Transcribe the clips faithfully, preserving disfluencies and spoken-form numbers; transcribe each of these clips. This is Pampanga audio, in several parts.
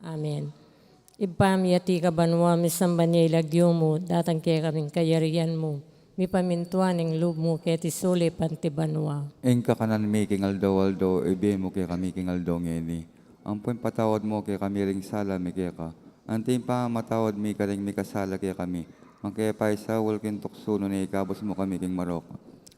Amen. Ibpa mi, atiu ka banua, misamban ya ing lagyu mu, datang kekami ing kayarian mu, mipamintuan ing lub mu keti sulip anti banua. Ing kakanan mi king aldo-aldo, ibie mu kekami king aldo ngeni. Ampon ipatawad mu kekami ring sala mi keka, anti ing pamamatawad mi karing mikasala kekami. Manga e paisaul king tuksu, nune ikabus mu kami king marok.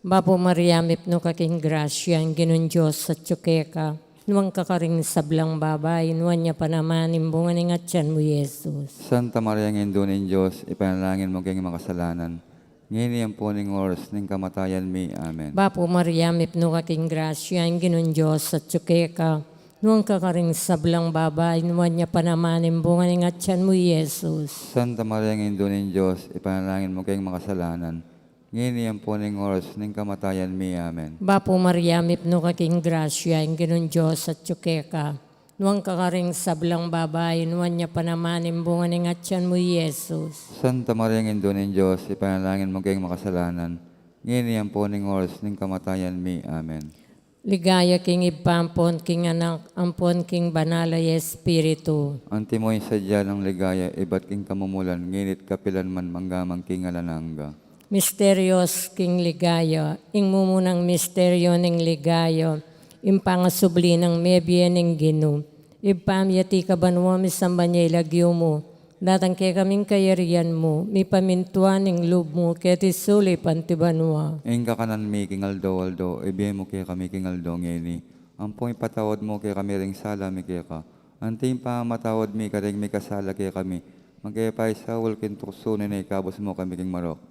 Bapu Maria, mipnu ka king grasya, ing Ginung Dios atyu keka. Nuan ka karing sablang babai, nuan ya pa naman ing bunga ning atyan mu, Jesus. Santa Maria, Indu ning Dios, ipanalangin mu keng makasalanan, ngeni ampon ing oras ning kamatayan mi. Amen. Bapu Maria, mipnu ka king grasya, ing Ginung Dios atyu keka. Nuan ka karing sablang babai, nuan ya pa naman ing bunga ning atyan mu, Jesus. Santa Maria, Indu ning Dios, ipanalangin mu keng makasalanan, ngeni ampon ing oras ning kamatayan mi. Amen. Bapu Maria, mipnu ka king grasya, ing Ginung Dios atyu keka. Nuan ka karing sablang babai, nuan ya pa naman ing bunga ning atyan mu, Jesus. Santa Maria, Indu ning Dios, ipanalangin mu keng makasalanan, ngeni ampon ing oras ning kamatayan mi. Amen. Ligaya king Ibpa, ampon king Anak, ampon king Banal a Espiritu. Antimo ing sadya nang ligaya, ibat king kamumulan, ngeni't kapilan man, mangga man king alang angga. Misterios king ligaya. Ing mumunang misteryo ning ligaya, ing pangasubli nang mebie ning Ginu. Ibpa mi, atiu ka banua, misamban ya ing lagyu mu, datang kekami ing kayarian mu, mipamintuan ing lub mu keti sulip anti banua. Ing kakanan mi king aldo-aldo, ibie mu kekami king aldo ngeni. Ampon ipatawad mu kekami ring sala mi keka, anti ing pamamatawad mi karing mikasala kekami. Manga e paisaul king tuksu, nune ikabus mu kami king marok.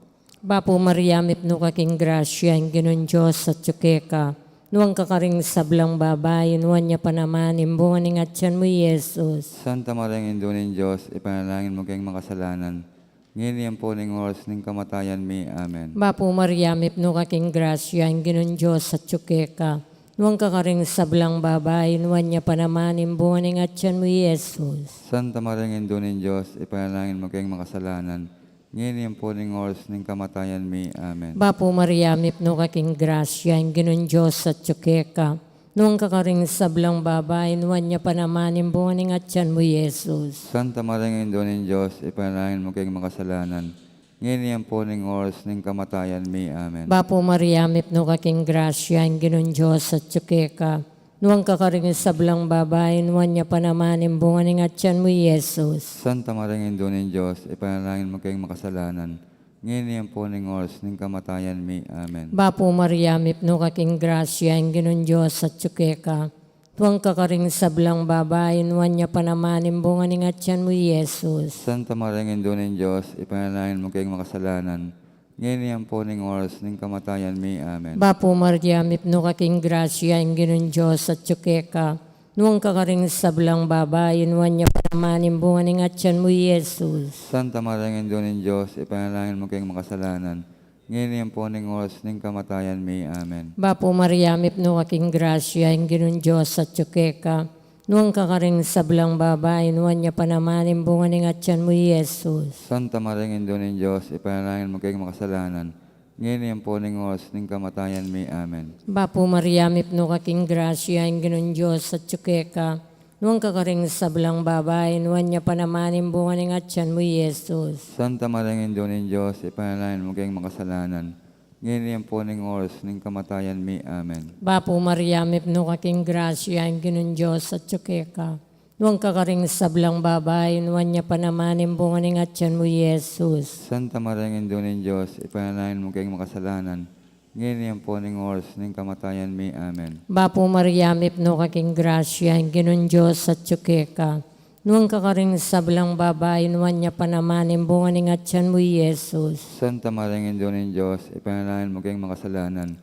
Bapu Maria, mipnu ka king grasya, ing Ginung Dios atyu keka. Nuan ka karing sablang babai, nuan ya pa naman ing bunga ning atyan mu, Jesus. Santa Maria, Indu ning Dios, ipanalangin mu keng makasalanan, ngeni ampon ing oras ning kamatayan mi. Amen. Bapu Maria, mipnu ka king grasya, ing Ginung Dios atyu keka. Nuan ka karing sablang babai, nuan ya pa naman ing bunga ning atyan mu, Jesus. Santa Maria, Indu ning Dios, ipanalangin mu keng makasalanan, ngeni ampon ing oras ning kamatayan mi. Amen. Bapu Maria, mipnu ka king grasya, ing Ginung Dios atyu keka. Nuan ka karing sablang babai, nuan ya pa naman ing bunga ning atyan mu, Jesus. Santa Maria, Indu ning Dios, ipanalangin mu keng makasalanan, ngeni ampon ing oras ning kamatayan mi. Amen. Bapu Maria, mipnu ka king grasya, ing Ginung Dios atyu keka. Nuan ka karing sablang babai, nuan ya pa naman ing bunga ning atyan mu, Jesus. Santa Maria, Indu ning Dios, ipanalangin mu keng makasalanan, ngeni ampon ing oras ning kamatayan mi. Amen. Bapu Maria, mipnu ka king grasya, ing Ginung Dios atyu keka. Nuan ka karing sablang babai, nuan ya pa naman ing bunga ning atyan mu, Jesus. Santa Maria, Indu ning Dios, ipanalangin mu keng makasalanan, ngeni ampon ing oras ning kamatayan mi. Amen. Bapu Maria, mipnu ka king grasya, ing Ginung Dios atyu keka. Nuan ka karing sablang babai, nuan ya pa naman ing bunga ning atyan mu, Jesus. Santa Maria, Indu ning Dios, ipanalangin mu keng makasalanan, ngeni ampon ing oras ning kamatayan mi. Amen. Bapu Maria, mipnu ka king grasya, ing Ginung Dios atyu keka. Nuan ka karing sablang babai, nuan ya pa naman ing bunga ning atyan mu, Jesus. Santa Maria, Indu ning Dios, ipanalangin mu keng makasalanan, ngeni ampon ing oras ning kamatayan mi. Amen. Bapu Maria, mipnu ka king grasya, ing Ginung Dios atyu keka. Nuan ka karing sablang babai, nuan ya pa naman ing bunga ning atyan mu, Jesus. Santa Maria, Indu ning Dios, ipanalangin mu keng makasalanan, ngeni ampon ing oras ning kamatayan mi. Amen. Bapu Maria, mipnu ka king grasya, ing Ginung Dios atyu keka. Nuan ka karing sablang babai, nuan ya pa naman ing bunga ning atyan mu, Jesus. Santa Maria, Indu ning Dios, ipanalangin mu keng makasalanan, ngeni ampon ing oras ning kamatayan mi. Amen. Bapu Maria, mipnu ka king grasya, ing Ginung Dios atyu keka. Nuan ka karing sablang babai, nuan ya pa naman ing bunga ning atyan mu, Jesus. Santa Maria, Indu ning Dios, ipanalangin mu keng makasalanan,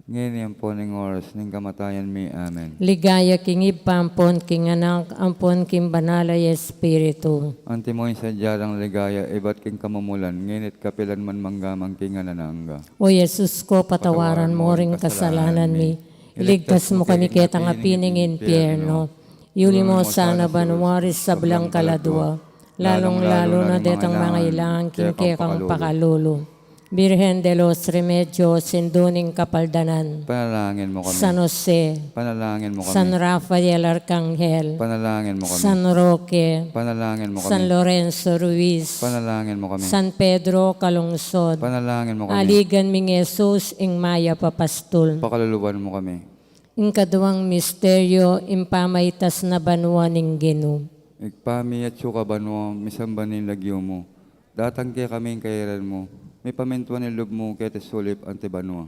ngeni ampon ing oras ning kamatayan mi. Amen. Ligaya king Ibpa, ampon king Anak, ampon king Banal a Espiritu. Antimo ing sadya nang ligaya, ibat king kamumulan, ngeni't kapilan man, mangga man king alang angga. O Jesus ko, patawaran mo ring kasalanan mi. Iligtas mo kami ketang api ning impyerno. Yuli mo sana banua ring sablang kaladua, lalung-lalu na detang mangailangan king kekang pakalulu. Birhen de los Remedios, Indu ning Kapaldanan. Panalangin mo kami. San Jose. Panalangin mo kami. San Rafael Arkanghel. Panalangin mo kami. San Roque. Panalangin mo kami. San Lorenzo Ruiz. Panalangin mo kami. San Pedro Calungsod. Panalangin mo kami. Aligan ming Jesus, ing mayap a pastul. Pakaluluan mo kami. Ing kaduang misteryo, ing pamaitas na banua ning Ginu. Ibpa mi, atsu ka banua, misamban ya ing lagyu mu. Datang kekami ing kayarian mu, mipamintuan ing lub mu keti sulip anti banua.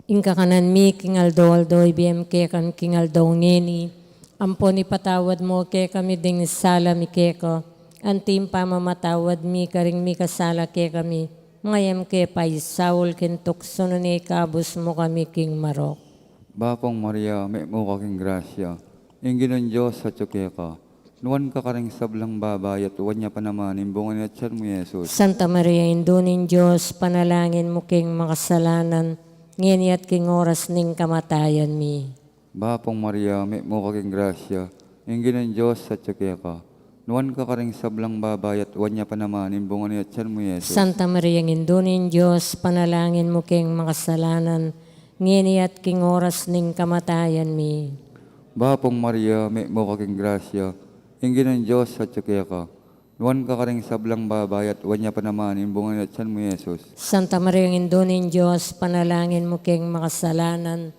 Ing kakanan mi king aldo-aldo ibie mu kekami king aldo ngeni, ampon ipatawad mu kekami ding sala mi keka, anti ing pamamatawad mi karing mikasala kekami, manga e mu ke paisaul king tuksu nune ikabus mu kami king marok. Bapung Maria, mitmu ka king grasya, ing Ginung Dios atyu keka. Nuan ka karing sablang babai at nuan ya pa naman ing bunga ning atyan mu, Jesus. Santa Maria, Indu ning Dios, panalangin mu keng makasalanan, ngeni at king oras ning kamatayan mi. Bapung Maria, mitmu ka king grasya, ing Ginung Dios atyu keka. Nuan ka karing sablang babai at nuan ya pa naman ing bunga ning atyan mu, Jesus. Santa Maria, Indu ning Dios, panalangin mu keng makasalanan, ngeni at king oras ning kamatayan mi. Bapung Maria, mitmu ka king grasya, ing Ginung Dios atyu keka. Nuan ka karing sablang babai at nuan ya pa naman ing bunga ning atyan mu, Jesus. Santa Maria, Indu ning Dios, panalangin mu keng makasalanan,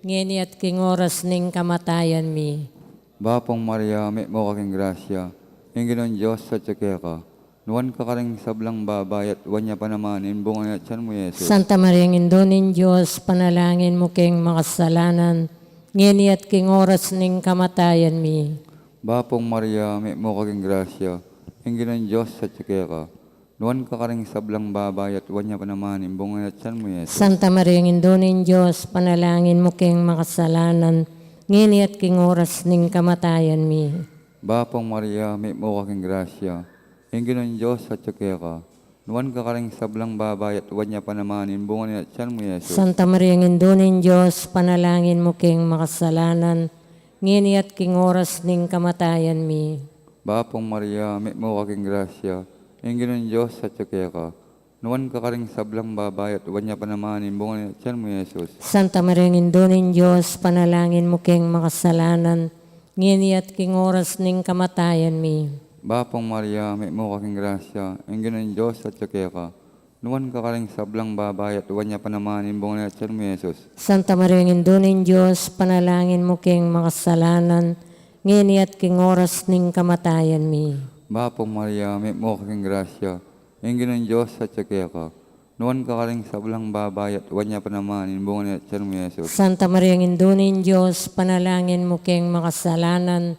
ngeni at king oras ning kamatayan mi. Bapung Maria, mitmu ka king grasya, ing Ginung Dios atyu keka. Nuan ka karing sablang babai at nuan ya pa naman ing bunga ning atyan mu, Jesus. Santa Maria, Indu ning Dios, panalangin mu keng makasalanan, ngeni at king oras ning kamatayan mi. Bapung Maria, mitmu ka king grasya, ing Ginung Dios atyu keka. Nuan ka karing sablang babai at nuan ya pa naman ing bunga ning atyan mu, Jesus. Santa Maria, Indu ning Dios, panalangin mu keng makasalanan, ngeni at king oras ning kamatayan mi. Bapung Maria, mitmu ka king grasya, ing Ginung Dios atyu keka. Nuan ka karing sablang babai at nuan ya pa naman ing bunga ning atyan mu, Jesus. Santa Maria, Indu ning Dios, panalangin mu keng makasalanan, ngeni at king oras ning kamatayan mi. Bapung Maria, mitmu ka king grasya, ing Ginung Dios atyu keka. Nuan ka karing sablang babai at nuan ya pa naman ing bunga ning atyan mu, Jesus. Santa Maria, Indu ning Dios, panalangin mu keng makasalanan, ngeni at king oras ning kamatayan mi. Bapung Maria, mitmu ka king grasya, ing Ginung Dios atyu keka. Nuan ka karing sablang babai at nuan ya pa naman ing bunga ning atyan mu, Jesus. Santa Maria, Indu ning Dios, panalangin mu keng makasalanan, ngeni at king oras ning kamatayan mi. Bapung Maria, mitmu ka king grasya, ing Ginung Dios atyu keka. Nuan ka karing sablang babai at nuan ya pa naman ing bunga ning atyan mu, Jesus. Santa Maria, Indu ning Dios, panalangin mu keng makasalanan,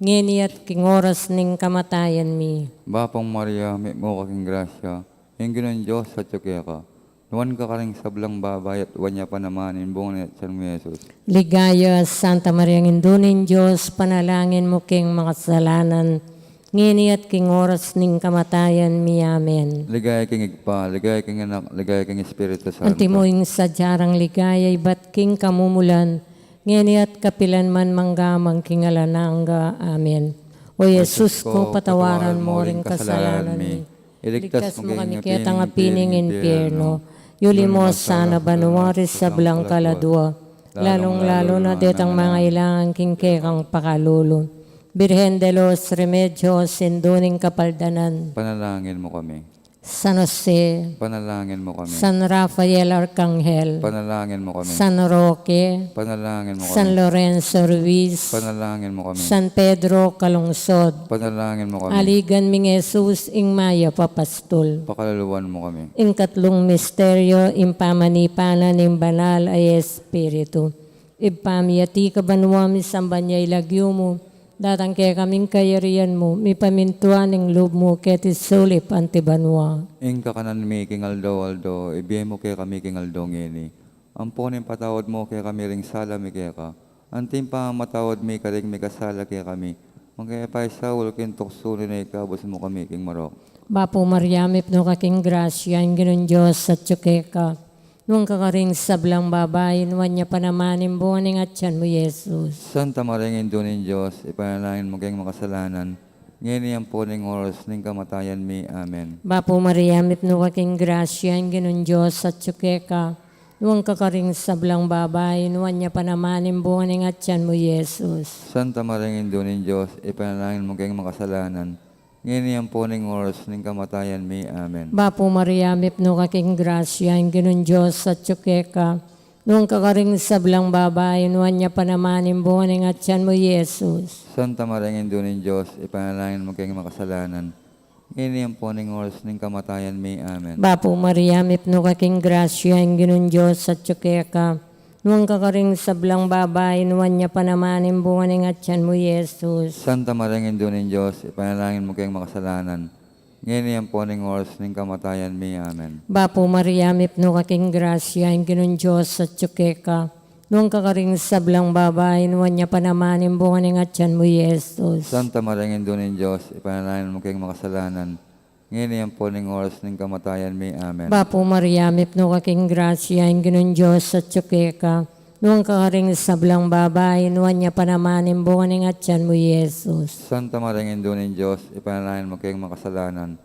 ngeni at king oras ning kamatayan mi. Bapung Maria, mitmu ka king grasya, ing Ginung Dios atyu keka. Nuan ka karing sablang babai at nuan ya pa naman ing bunga ning atyan mu, Jesus. Ligaya, Santa Maria, Indu ning Dios, panalangin mu keng makasalanan, ngeni at king oras ning kamatayan mi. Amen. Ligaya king Ibpa, ligaya king Anak, ligaya king Espiritu Santo. Antimo ing sadya rang ligaya ibat king kamumulan, ngeni at kapilan man, mangga man king alang angga. Amen. O Jesus ko, patawaran mo ring kasalanan mi. Iligtas mo kami ketang api ning impyerno. Yuli mo sana banua ring sablang kaladua, lalung-lalu na detang mangailangan king kekang pakalulu. Birhen de los Remedios, Indu ning Kapaldanan. Panalangin mo kami. San Jose. Panalangin mo kami. San Rafael Arkanghel. Panalangin mo kami. San Roque. Panalangin mo kami. San Lorenzo Ruiz. Panalangin mo kami. San Pedro Calungsod. Panalangin mo kami. Aligan ming Jesus, ing mayap a pastul. Pakaluluan mo kami. Ing katlung misteryo, ing pamanipanan ning Banal a Espiritu. Ibpa mi, atiu ka banua, misamban ya ing lagyu mu, datang kekami ing kayarian mu, mipamintuan ing lub mu keti sulip anti banua. Ing kakanan mi king aldo-aldo ibie mu kekami king aldo ngeni. Ampon ipatawad mu kekami ring sala mi keka, anti ing pamamatawad mi karing mikasala kekami. Manga e mu paisaul king tuksu, nune ikabus mu kami king marok. Bapu Maria, mipnu ka king grasya, ing Ginung Dios atyu keka. Nuan ka karing sablang babai, nuan ya pa naman ing bunga ning atyan mu, Jesus. Santa Maria, Indu ning Dios, ipanalangin mu keng makasalanan, ngeni ampo ning oras ning kamatayan mi. Amen. Bapu Maria, mipnu ka king grasya, ing Ginung Dios atyu keka. Nuan ka karing sablang babai, nuan ya pa naman ing bunga ning atyan mu, Jesus. Santa Maria, Indu ning Dios, ipanalangin mu keng makasalanan, ngeni ampo ning oras ning kamatayan mi. Amen. Bapu Maria, mipnu ka king grasya, ing Ginung Dios atyu keka. Nuan ka karing sablang babai, nuan ya pa naman ing bunga ning atyan mu, Jesus. Santa Maria, Indu ning Dios, ipanalangin mu keng makasalanan, ngeni ampo ning oras ning kamatayan mi. Amen. Bapu Maria, mipnu ka king grasya, ing Ginung Dios atyu keka. Nuan ka karing sablang babai, nuan ya pa naman ing bunga ning atyan mu, Jesus. Santa Maria, Indu ning Dios, ipanalangin mu keng makasalanan, ngeni ampo ning oras ning kamatayan mi. Amen. Bapu Maria, mipnu ka king grasya, ing Ginung Dios atyu keka. Nuan ka karing sablang babai, nuan ya pa naman ing bunga ning atyan mu, Jesus. Santa Maria, Indu ning Dios, ipanalangin mu keng makasalanan, ngeni ampo ning oras ning kamatayan mi. Amen. Bapu Maria, mipnu ka king grasya, ing Ginung Dios atyu keka. Nuan ka karing sablang babai, nuan ya pa naman ing bunga ning atyan mu, Jesus. Santa Maria, Indu ning Dios, ipanalangin mu keng makasalanan,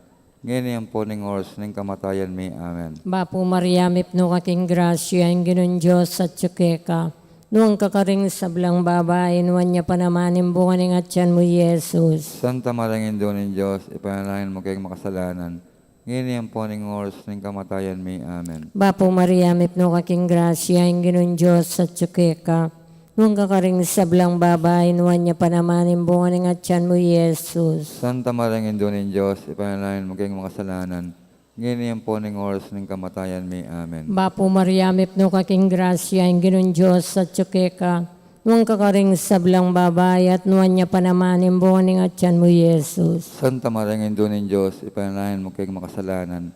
ngeni ampo ning oras ning kamatayan mi. Amen. Bapu Maria, mipnu ka king grasya, ing Ginung Dios atyu keka. Nuan ka karing sablang babai, nuan ya pa naman ing bunga ning atyan mu, Jesus. Santa Maria, Indu ning Dios, ipanalangin mu keng makasalanan, ngeni ampo ning oras ning kamatayan mi. Amen. Bapu Maria, mipnu ka king grasya, ing Ginung Dios atyu keka. Nuan ka karing sablang babai, nuan ya pa naman ing bunga ning atyan mu, Jesus. Santa Maria, Indu ning Dios, ipanalangin mu keng makasalanan, ngeni ampo ning oras ning kamatayan mi. Amen. Bapu Maria, mipnu ka king grasya, ing Ginung Dios atyu keka. Nuan ka karing sablang babai, at nuan ya pa naman ing bunga ning atyan mu, Jesus. Santa Maria, Indu ning Dios, ipanalangin mu keng makasalanan,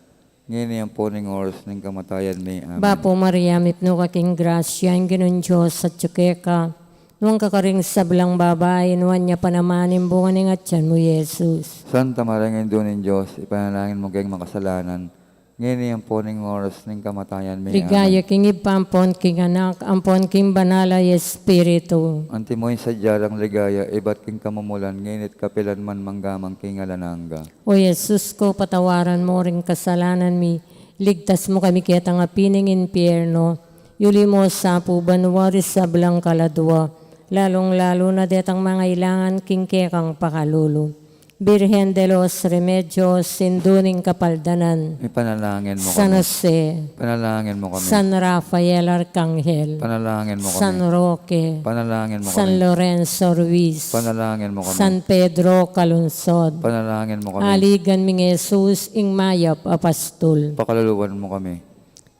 ngeni ampo ning oras ning kamatayan mi. Amen. Bapu Maria, mipnu ka king grasya, ing Ginung Dios atyu keka. Nuan ka karing sablang babai, nuan ya pa naman ing bunga ning atyan mu, Jesus. Santa Maria, Indu ning Dios, ipanalangin mu keng makasalanan, ngeni ampo ning oras ning kamatayan mi. Amen. Ligaya king Ibpa, ampon king Anak, ampon king Banal a Espiritu. Antimo ing sadya nang ligaya, ibat king kamumulan, ngeni at kapilan man, mangga man king alang angga. O Jesus ku, patawaran mu ring kasalanan mi, iligtas mu kami ketang api ning impyerno, yuli mu sa pu banua ring sablang kaladua, lalung-lalu na detang mangailangan king kekang pakalulu. Birhen de los Remedios, Indu ning Kapaldanan. Ipanalangin mu kami. San Jose. Ipanalangin mu kami. San Rafael Arkanghel. Ipanalangin mu kami. San Roque. Ipanalangin mu kami. San Lorenzo Ruiz. Ipanalangin mu kami. San Pedro Calungsod. Ipanalangin mu kami. Aligan ming Jesus, ing mayap a pastul. Pakaluluan mu kami.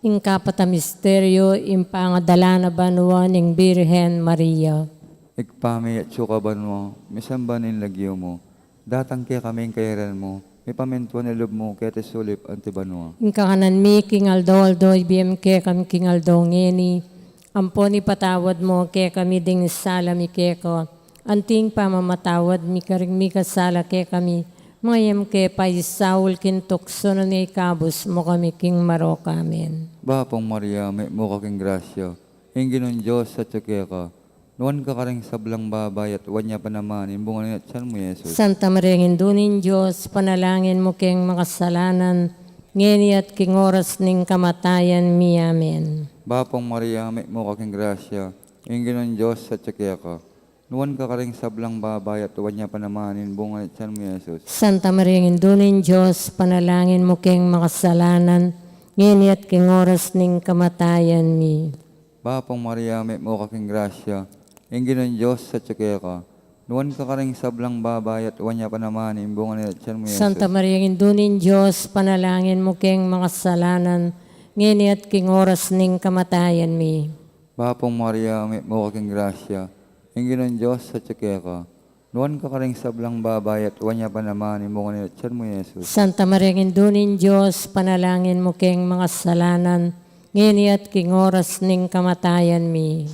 Ing kapat a misteryo, ing pangadala na banua ning Birhen Maria. Ibpa mi, atsu ka banua, misamban ing lagyu mu, datang kekami ing kayarian mu, mipamintuan ing lub mu keti sulip anti banua. Ing kakanan mi king aldo-aldo ibie mu kekami king aldo ngeni, ampon ipatawad mu kekami ding sala mi keka, anti ing pamamatawad mi karing mikasala kekami, manga e mu ke paisaul king tuksu nune ikabus mu kami king marok. Amen. Bapu Maria, mitmu ka king grasya, ing Ginung Dios atyu keka. Nuan ka karing sablang babai at nuan ya pa naman ing bunga ning atyan mu, Jesus. Santa Maria, Indu ning Dios, ipanalangin mu keng makasalanan, ngeni at king oras ning kamatayan mi. Amen. Bapu Maria, mitmu ka king grasya, ing Ginung Dios atyu keka. Nuan ka karing sablang babai at nuan ya pa naman ing bunga ning atyan mu, Jesus. Santa Maria, Indu ning Dios, ipanalangin mu keng makasalanan, ngeni at king oras ning kamatayan mi. Bapu Maria, mitmu ka king grasya, ing Ginung Dios atyu keka. Nuan ka karing sablang babai at nuan ya pa naman ing bunga ning atyan mu, Jesus. Santa Maria, Indu ning Dios, ipanalangin mu keng makasalanan, ngeni at king oras ning kamatayan mi. Bapu Maria, mitmu ka king grasya, ing Ginung Dios atyu keka. Nuan ka karing sablang babai at nuan ya pa naman ing bunga ning atyan mu, Jesus. Santa Maria, Indu ning Dios, ipanalangin mu keng makasalanan, ngeni at king oras ning kamatayan mi.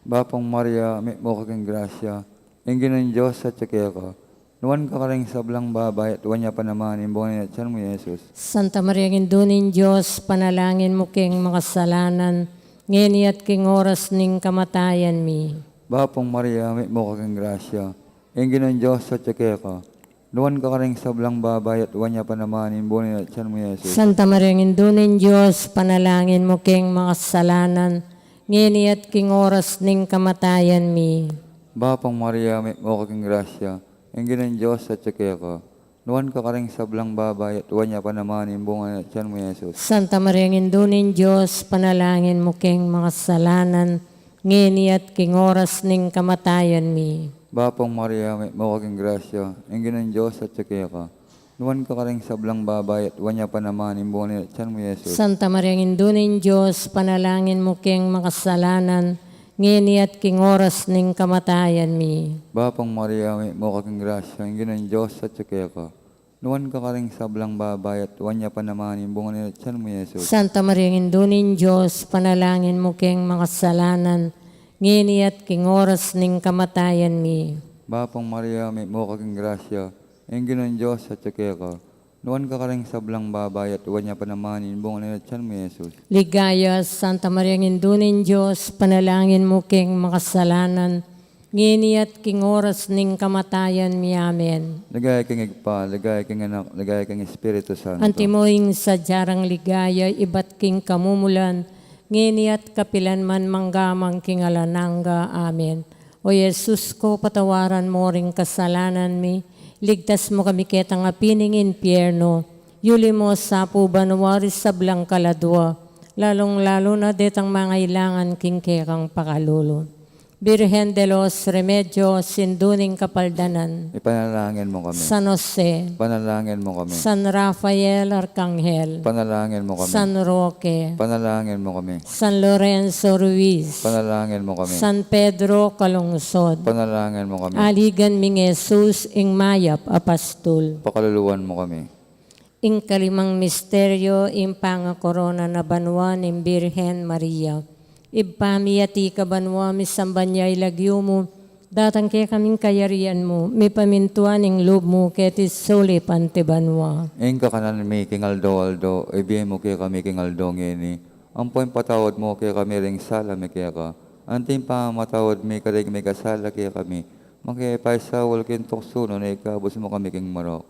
Bapu Maria, mitmu ka king grasya, ing Ginung Dios atyu keka. Nuan ka karing sablang babai at nuan ya pa naman ing bunga ning atyan mu, Jesus. Santa Maria, Indu ning Dios, ipanalangin mu keng makasalanan, ngeni at king oras ning kamatayan mi. Bapu Maria, mitmu ka king grasya, ing Ginung Dios atyu keka. Nuan ka karing sablang babai at nuan ya pa naman ing bunga ning atyan mu, Jesus. Santa Maria, Indu ning Dios, panalangin mu keng makasalanan, ngeni at king oras ning kamatayan mi. Bapu Maria, mitmu ka king grasya, ing Ginung Dios atyu keka. Nuan ka karing sablang babai at nuan ya pa naman ing bunga ning atyan mu, Jesus. Santa Maria, Indu ning Dios, panalangin mu keng makasalanan, ngeni at king oras ning kamatayan mi. Bapu Maria, mitmu ka king grasya, ing Ginung Dios atyu keka. Nuan ka karing sablang babai at nuan ya pa naman ing bunga ning atyan mu, Jesus. Santa Maria, Indu ning Dios, panalangin mu keng makasalanan, ngeni at king oras ning kamatayan mi. Bapu Maria, mitmu ka king grasya, ing Ginung Dios atyu keka. Nuan ka karing sablang babai at nuan ya pa naman ing bunga ning atyan mu, Jesus. Santa Maria, Indu ning Dios, panalangin mu keng makasalanan, ngeni at king oras ning kamatayan mi. Bapu Maria, mitmu ka king grasya, ing Ginung Dios atyu keka. Nuan ka karing sablang babai at nuan ya pa naman ing bunga ning atyan mu, Jesus. Ligaya, Santa Maria, Indu ning Dios, panalangin mu keng makasalanan, ngeni at king oras ning kamatayan mi. Amen. Ligaya king Ibpa, ligaya king Anak, ligaya king Espiritu Santo. Antimo ing sadya rang ligaya ibat king kamumulan, ngeni at kapilan man, mangga man king alang angga. Amen. O Jesus ko, patawaran mu ring kasalanan mi, ligtas mu kami ketang api ning impierno, yuli mu sa pu banua ring sablang kaladua, lalung-lalu na detang mangailangan king kekang pakalulu. Birhen de los Remedios, Indu ning Kapaldanan. Ipanalangin mu kami. San Jose. Ipanalangin mu kami. San Rafael Arkanghel. Ipanalangin mu kami. San Roque. Ipanalangin mu kami. San Lorenzo Ruiz. Ipanalangin mu kami. San Pedro Calungsod. Ipanalangin mu kami. Aligan ming Jesus, ing mayap a pastul. Pakaluluan mu kami. Ing kalimang misteryo, ing pangakorona na banua ning Birhen Maria. Ibpa mi, atiu ka banua, misamban ya ing lagyu mu, datang kekami ing kayarian mu, mipamintuan ing lub mu keti sulip anti banua. Ing kakanan mi king aldo-aldo, ibie mu kekami king aldo ngeni, ampon ipatawad mu kekami ring sala mi keka, anti ing pamamatawad mi karing mikasala kekami, manga e mu paisaul king tuksu nune ikabus mu kami king marok.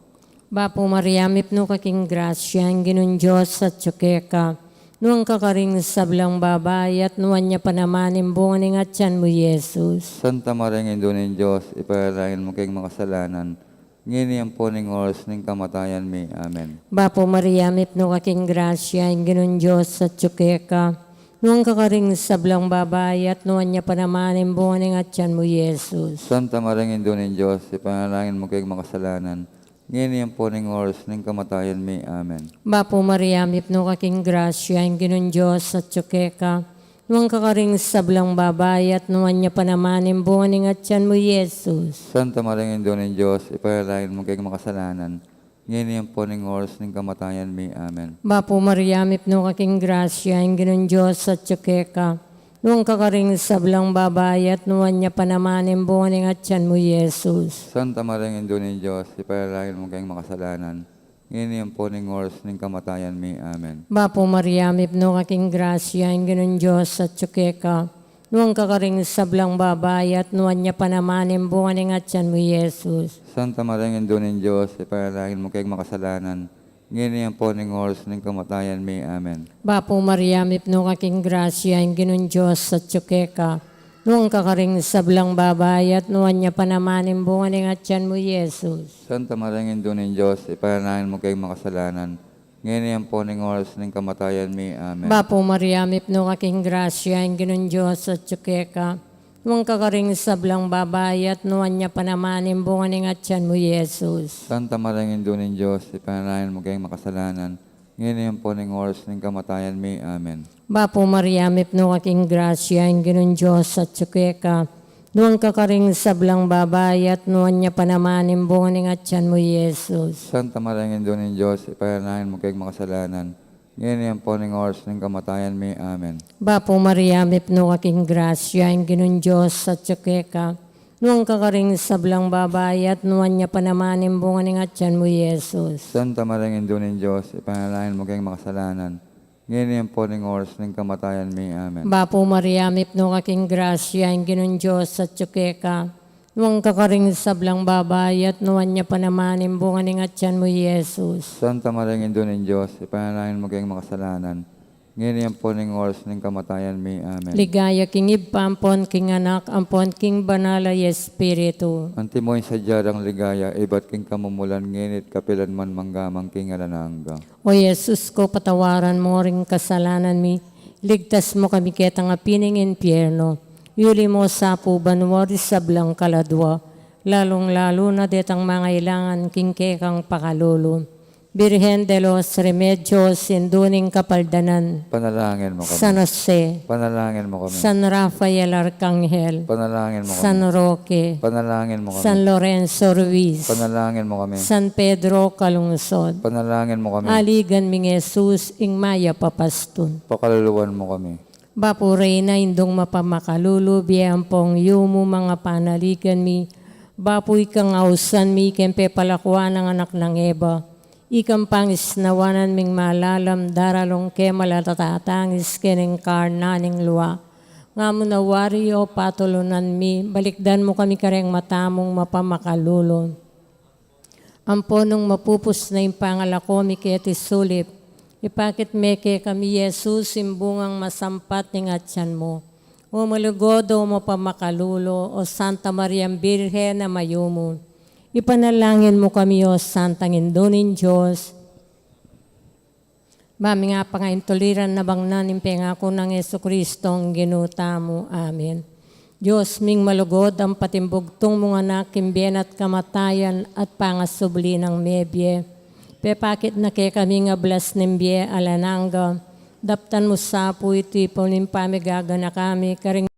Bapu Maria, mipnu ka king grasya, ing Ginung Dios atyu keka. Nuan ka karing sablang babai at nuan ya pa naman ing bunga ning atyan mu, Jesus. Santa Maria, Indu ning Dios, ipanalangin mu keng makasalanan, ngeni ampon ing oras ning kamatayan mi. Amen. Bapu Maria, mipnu ka king grasya, ing Ginung Dios atyu keka. Nuan ka karing sablang babai at nuan ya pa naman ing bunga ning atyan mu, Jesus. Santa Maria, Indu ning Dios, ipanalangin mu keng makasalanan, ngeni ampon ing oras ning kamatayan mi. Amen. Bapu Maria, mipnu ka king grasya, ing Ginung Dios atyu keka. Nuan ka karing sablang babai at nuan ya pa naman ing bunga ning atyan mu, Jesus. Santa Maria, Indu ning Dios, ipanalangin mu keng makasalanan, ngeni ampon ing oras ning kamatayan mi. Amen. Bapu Maria, mipnu ka king grasya, ing Ginung Dios atyu keka. Nuan ka karing sablang babai at nuan ya pa naman ing bunga ning atyan mu, Jesus. Santa Maria, Indu ning Dios, ipanalangin mu keng makasalanan, ngeni ampon ing oras ning kamatayan mi. Amen. Bapu Maria, mipnu ka king grasya, ing Ginung Dios atyu keka. Nuan ka karing sablang babai at nuan ya pa naman ing bunga ning atyan mu, Jesus. Santa Maria, Indu ning Dios, ipanalangin mu keng makasalanan, ngeni ampon ing oras ning kamatayan mi. Amen. Bapu Maria, mipnu ka king grasya, ing Ginung Dios atyu keka. Nuan ka karing sablang babai at nuan ya pa naman ing bunga ning atyan mu, Jesus. Santa Maria, Indu ning Dios, ipanalangin mu keng makasalanan, ngeni ampon ing oras ning kamatayan mi. Amen. Bapu Maria, mipnu ka king grasya, ing Ginung Dios atyu keka. Nuan ka karing sablang babai at nuan ya pa naman ing bunga ning atyan mu, Jesus. Santa Maria, Indu ning Dios, ipanalangin mu keng makasalanan, ngeni ampon ing oras ning kamatayan mi. Amen. Bapu Maria, mipnu ka king grasya, ing Ginung Dios atyu keka. Nuan ka karing sablang babai at nuan ya pa naman ing bunga ning atyan mu, Jesus. Santa Maria, Indu ning Dios, ipanalangin mu keng makasalanan, ngeni ampon ing oras ning kamatayan mi. Amen. Bapu Maria, mipnu ka king grasya, ing Ginung Dios atyu keka. Nuan ka karing sablang babai at nuan ya pa naman ing bunga ning atyan mu, Jesus. Santa Maria, Indu ning Dios, ipanalangin mu keng makasalanan, ngeni ampon ing oras ning kamatayan mi. Amen. Bapu Maria, mipnu ka king grasya, ing Ginung Dios atyu keka. Nuan ka karing sablang babai, at nuan ya pa naman ing bunga ning atyan mu, Jesus. Santa Maria, Indu ning Dios, ipanalangin mu keng makasalanan, ngeni ampon king oras ning kamatayan mi. Amen. Ligaya king Ibpa, ampon king Anak, ampon king Banal a Espiritu. Antimo ing sadya dang ligaya, ibat king kamumulan, ngeni at kapilan man, mangga man king alang angga. O Jesus ku, patawaran mu ring kasalanan mi, iligtas mu kami ketang api ning impyerno, yuli mu sa pu banua ring sablang kaladua, lalung-lalu na detang mangailangan king kekang pakalulu. Birhen de los Remedios, Indu ning Kapaldanan. Panalangin mu kami. San Jose. Panalangin mu kami. San Rafael Arcangel. Panalangin mu kami. San Roque. Panalangin mu kami. San Lorenzo Ruiz. Panalangin mu kami. San Pedro Calungsod. Panalangin mu kami. Aligan ming Jesus, ing mayap a pastun. Pakaluluan mu kami. Bapu Reyna, Indung mapamakalulu, bie ampong yumu, mangapanaligan mi. Bapu ikang ausan mi keng pepalakuan nang anak nang Eva, ikang pangisnawanan ming malalam, daralung ke malatatangis keng karnan ning lua. Nga mu na wari, o patulunan mi, balikdan mu kami kareng mata mung mapamakalulu. Ampo nung mapupus na ing pangalako mi keti sulip, ipakit me kekami Jesus, ing bungang masampat ning atyan mu. O malugud, o mapamakalulu, o Santa Mariang Birhen a mayumu, ipanalangin mu kami, o Santang Indu ning Dios, ba ming apangaintuliran na bang na ning pengaku nang Jesucristong Ginu tamu. Amen. Dios ming malugud, ampong ing bugtung mung Anak, king bie na at kamatayan at pangasubli nang mebie, pepakit na kekami ing ablas ning bie alang angga, daptan mu sa pu iti pu ning pamigaganaka mi karing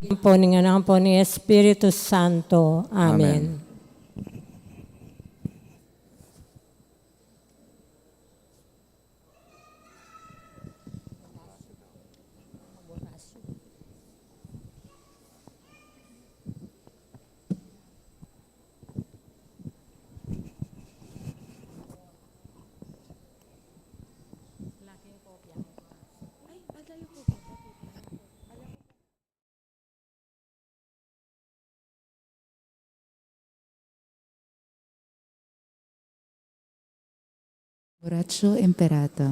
Ampo ning Anak, ampo ning Espiritu Santo. Amen. Amen. Oratio Imperata.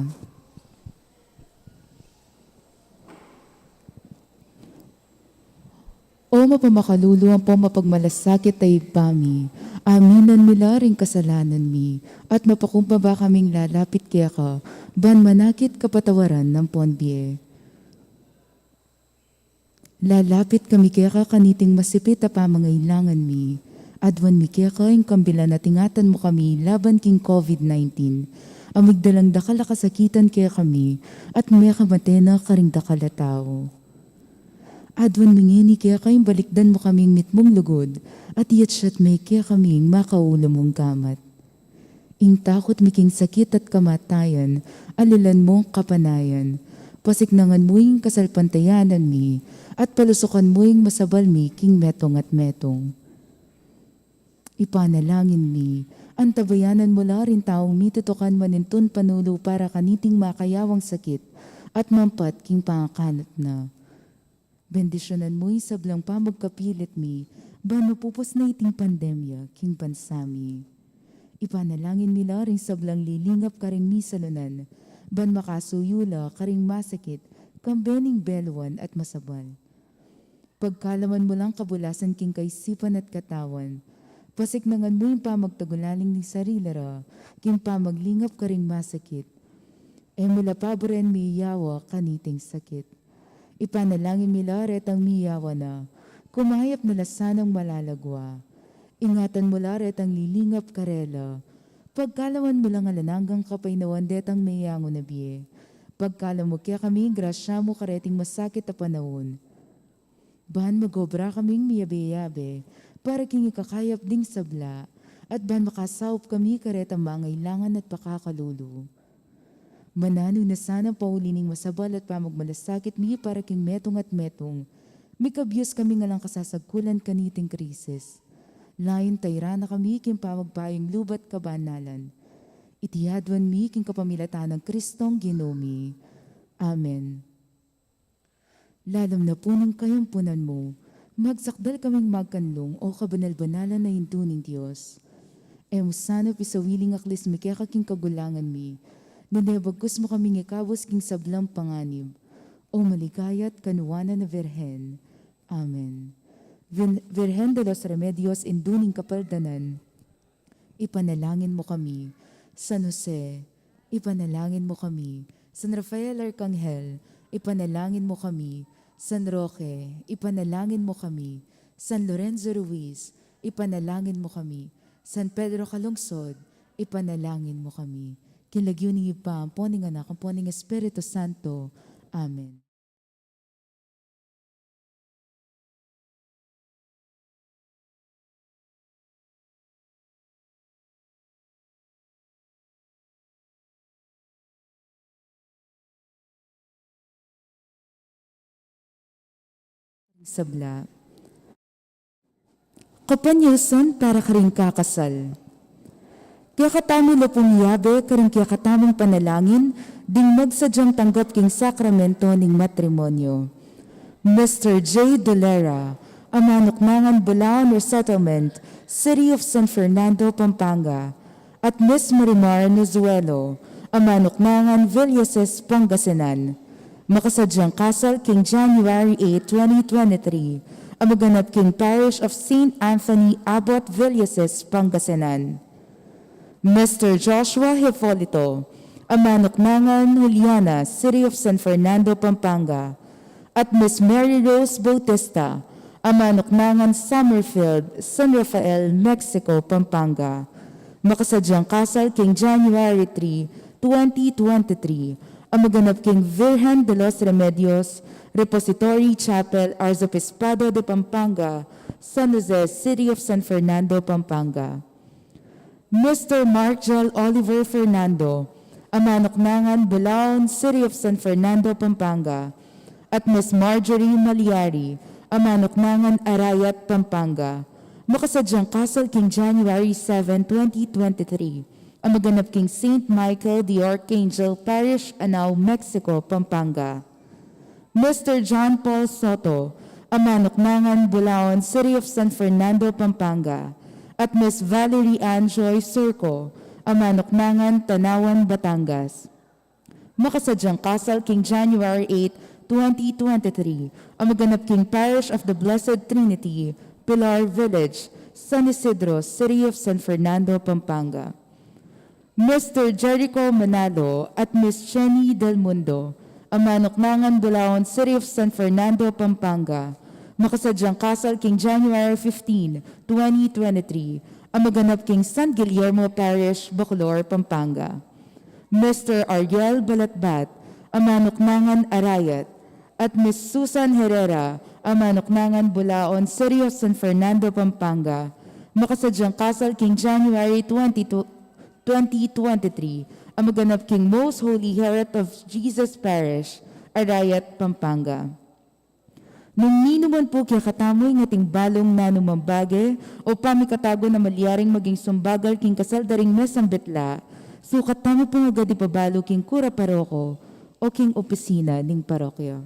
O mapamakalulu ampong mapagmalasakit a Ibpa mi, aminan mi la ring kasalanan mi, at mapakumbaba kaming lalapit keka, ban manakit kapatawaran ampon bie. Lalapit kami keka kaniting masipit a pamangailangan mi. Aduan mi keka ing kambilan at ingatan mu kami laban king COVID nineteen, a migdalang dakal a kasakitan kekami, at mekamate na karing dakal a tau. Aduan mi ngeni keka ing balikdan mu kaming mitmung lugud, at iyatyat me kekami ing makaulu mung gamat. Ing takut mi king sakit at kamatayan, alilan mung kapanayan. Pasiknangan mu ing kasalpantayanan mi, at palusukan mu ing masabal mi king metung at metung. Ipanalangin mi, antabayanan mu la ring taung mitutukan manintun panulu para kaniting makayawang sakit, at mampat king pangakanat na. Bendisyunan mu ing sablang pamagkapilit mi, ban mapupus na iting pandemya king bansa mi. Ipanalangin mi la ring sablang lilingap karing misalunan, ban makasuyu la karing masakit, kambe ning beluan at masabal. Pagkalaman mu lang kabulasan king kaisipan at katawan. Pasiknangan mu ing pamagtagulaling ning sarili ra, king pamaglingap karing masakit. E mu la paburen miyawa kaniting sakit. Ipanalangin mi la retang miyawa na, kumayap na la sanang malagwa. Ingatan mu la retang lilingap karela. Pagkalaman mu lang alang anggang kapaynawan detang meyangu na bie. Pagkalub mu kekami ing grasya mu kareting masakit a panaun. Ban mag-obra kaming miyabe-yabe para king ikakayap ding sabla, at ban makasaup kami karetang mangailangan at pakakalulu. Mananu na sanang pauli ning masabal at pamagmalasakit mi para king metung at metung, Mikabius kami ngan lang kasasagkulan kaniting krisis. Layun tairan na kami king pamagpayung luba't kabanalan. Iti aduan mi king kapamilatan nang Kristong Ginu mi. Amen. Lalum na pu ning kayampunan mu, magsakdal kaming magkanlung, O kabanal-banalan a Indu ning Dios. E mu sana pisawili ing aklis mi keka king kagulangan mi, nune bagkus mu kaming ikabus king sablang panganib, O maligaya't kanuanan a Birhen. Amen. Vir-, Virgen de los Remedios, Indu ning Kapaldanan, ipanalangin mu kami. San Jose, ipanalangin mu kami. San Rafael Arkanghel, ipanalangin mu kami. San Roque, ipanalangin mu kami. San Lorenzo Ruiz, ipanalangin mu kami. San Pedro Calungsod, ipanalangin mu kami. King lagyu ning Ibpa, ampo ning Anak, ampo ning Espiritu Santo. Amen. Sabla. Kapanyausan para karing kakasal. Kekatamu la pung yabe karing kekatamung panalangin ding magsadyang tanggap king sakramento ning matrimonyo. Mister J Dolera, a manuknangan Bulaon Resettlement, City of San Fernando, Pampanga, at Miss Marimar Nozuelo, a manuknangan Villases, Pangasinan. Makasadyang kasal king January eight, twenty twenty-three, a maganap king Parish of Saint Anthony Abbot, Villases, Pangasinan. Mister Joshua Hipolito, a manuknangan Juliana, City of San Fernando, Pampanga, at Miss Mary Rose Bautista, a manuknangan Summerfield, San Rafael, Mexico, Pampanga. Makasadyang kasal king January three, twenty twenty-three, a maganap king Virgen de los Remedios Repository Chapel, Arzobispado de Pampanga, San Jose, City of San Fernando, Pampanga. Mister Mark Jel Oliver Fernando, a manuknangan Bulaon, City of San Fernando, Pampanga, at Miss Marjorie Maliari, a manuknangan Arayat, Pampanga. Makasadyang kasal king January seven, twenty twenty-three, a maganap king Saint Michael the Archangel Parish, Anao, Mexico, Pampanga. Mister John Paul Soto, a manuknangan Bulaon, City of San Fernando, Pampanga, at Miss Valerie Ann Joy Surco, a manuknangan Tanauan, Batangas. Makasadyang kasal king January eight, twenty twenty-three, a maganap king Parish of the Blessed Trinity, Pilar Village, San Isidro, City of San Fernando, Pampanga. Mister Jericho Manalo at Miss Jenny Del Mundo, a manuknangan Bulaon, City of San Fernando, Pampanga. Makasadyang kasal king January fifteen, twenty twenty-three, a maganap king San Guillermo Parish, Bacolor, Pampanga. Mister Ariel Balatbat, a manuknangan Arayat, at Miss Susan Herrera, a manuknangan Bulaon, City of San Fernando, Pampanga. Makasadyang kasal king January twenty-two, twenty twenty-three, a maganap king Most Holy Heart of Jesus Parish, Arayat, Pampanga. Nung ninuman pu kekatamu ing ating balung nanumang bage o pamikatagun a malyaring maging sumbagal king kasal da ring mesang bitla, sukat tamu pung agad ipabalu king kura paroko o king opisina ning parokya.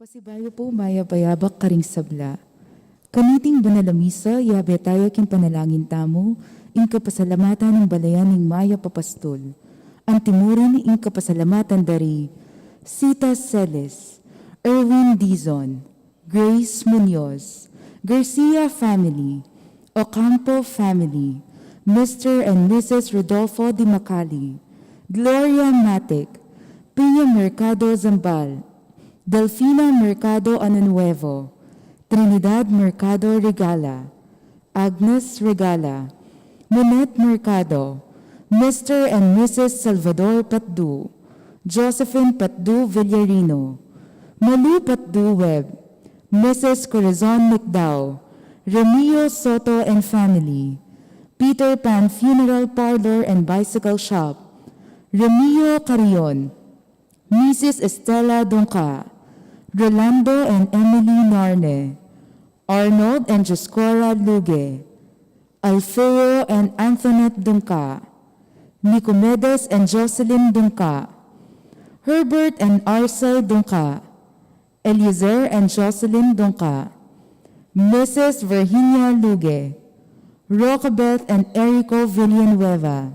Pasibayu pu, mayap a yabak karing sabla. Kaniting banal a misa, yabe taya king panalangin tamu ing kapasalamatan ning balayan ning mayap a pastul. Antimurin ing kapasalamatan da ri Sita Celes, Erwin Dizon, Grace Muñoz, Garcia family, Ocampo family, Mister and Missus Rodolfo Di Macali, Gloria Matic, Pia Mercado Zambal, Delfina Mercado Año Nuevo, Trinidad Mercado Regala, Agnes Regala, Monette Mercado, Mister and Missus Salvador Patdu, Josephine Patdu Villarino, Malu Patdu Webb, Missus Corazon Nicdao, Remio Soto and family, Peter Pan Funeral Parlor and Bicycle Shop, Remio Carrion, Missus Estela Dungca, Rolando and Emily Narne, Arnold and Joscora Luge, Alfeo and Antoinette Dungca, Nicomedes and Jocelyn Dungca, Herbert and Arcel Dungca, Eliezer and Jocelyn Dungca, Missus Virginia Luge, Rocabeth and Erico Villanueva,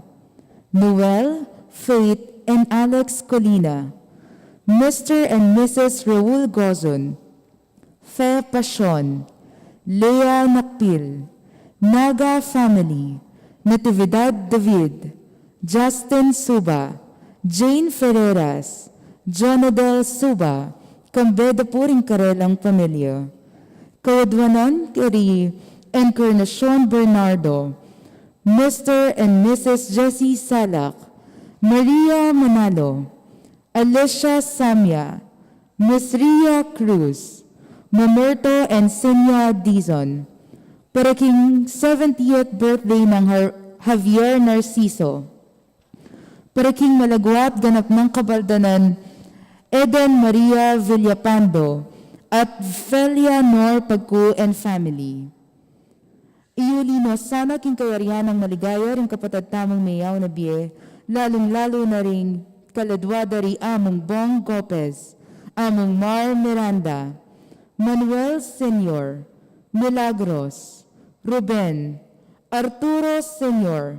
Noel, Faith, and Alex Colina, Mister and Missus Raul Gozon, Fe Pasion, Lea Nakpil, Naga family, Natividad David, Justin Suba, Jane Ferreras, Jonadel Suba, kambe da pu ring karelang pamilya. Kaudwanan keri Encarnacion Bernardo, Mister and Missus Jessie Salak, Maria Manalo, Alicia Samia, Misria Cruz, Mamerto and Senia Dizon. Para king seventieth birthday nang Har-, Javier Narciso. Para king malagwa at ganap nang kabaldanan Eden Maria Villapando at Felia Nor Pagku and family. Iyuli no sana king kayarian nang maligaya ring kapatad tamung meyaw na bie, lalung-lalu na ring kaladwa da ri Among Bong Gopez, Among Mar Miranda, Manuel Senior, Milagros, Ruben, Arturo Senior,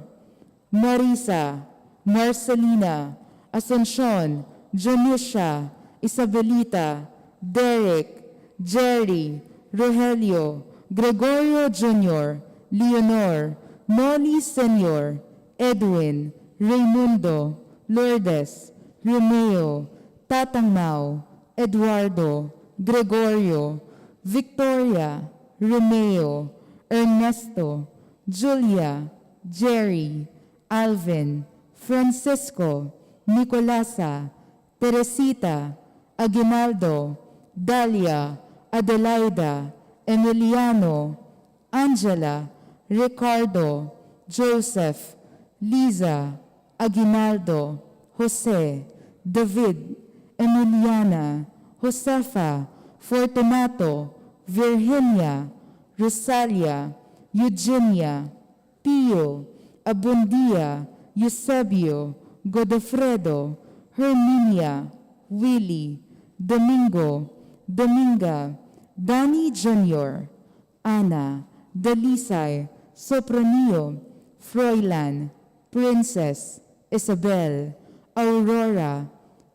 Marisa, Marcelina, Asuncion, Junicia, Isabelita, Derek, Jerry, Rogelio, Gregorio Junior, Leonor, Noli Senior, Edwin, Raymundo, Lourdes, Romeo, Tatang Mau, Eduardo, Gregorio, Victoria, Romeo, Ernesto, Julia, Jerry, Alvin, Francisco, Nicolasa, Teresita, Aguinaldo, Dalia, Adelaida, Emiliano, Angela, Ricardo, Joseph, Liza, Aguinaldo, Jose, David, Emiliana, Josefa, Fortunato, Virginia, Rosalia, Eugenia, Pio, Abundia, Eusebio, Godofredo, Herminia, Willie, Domingo, Dominga, Danny Junior, Ana, Dalisay, Sopronio, Froilan, Princess, Isabel, Aurora,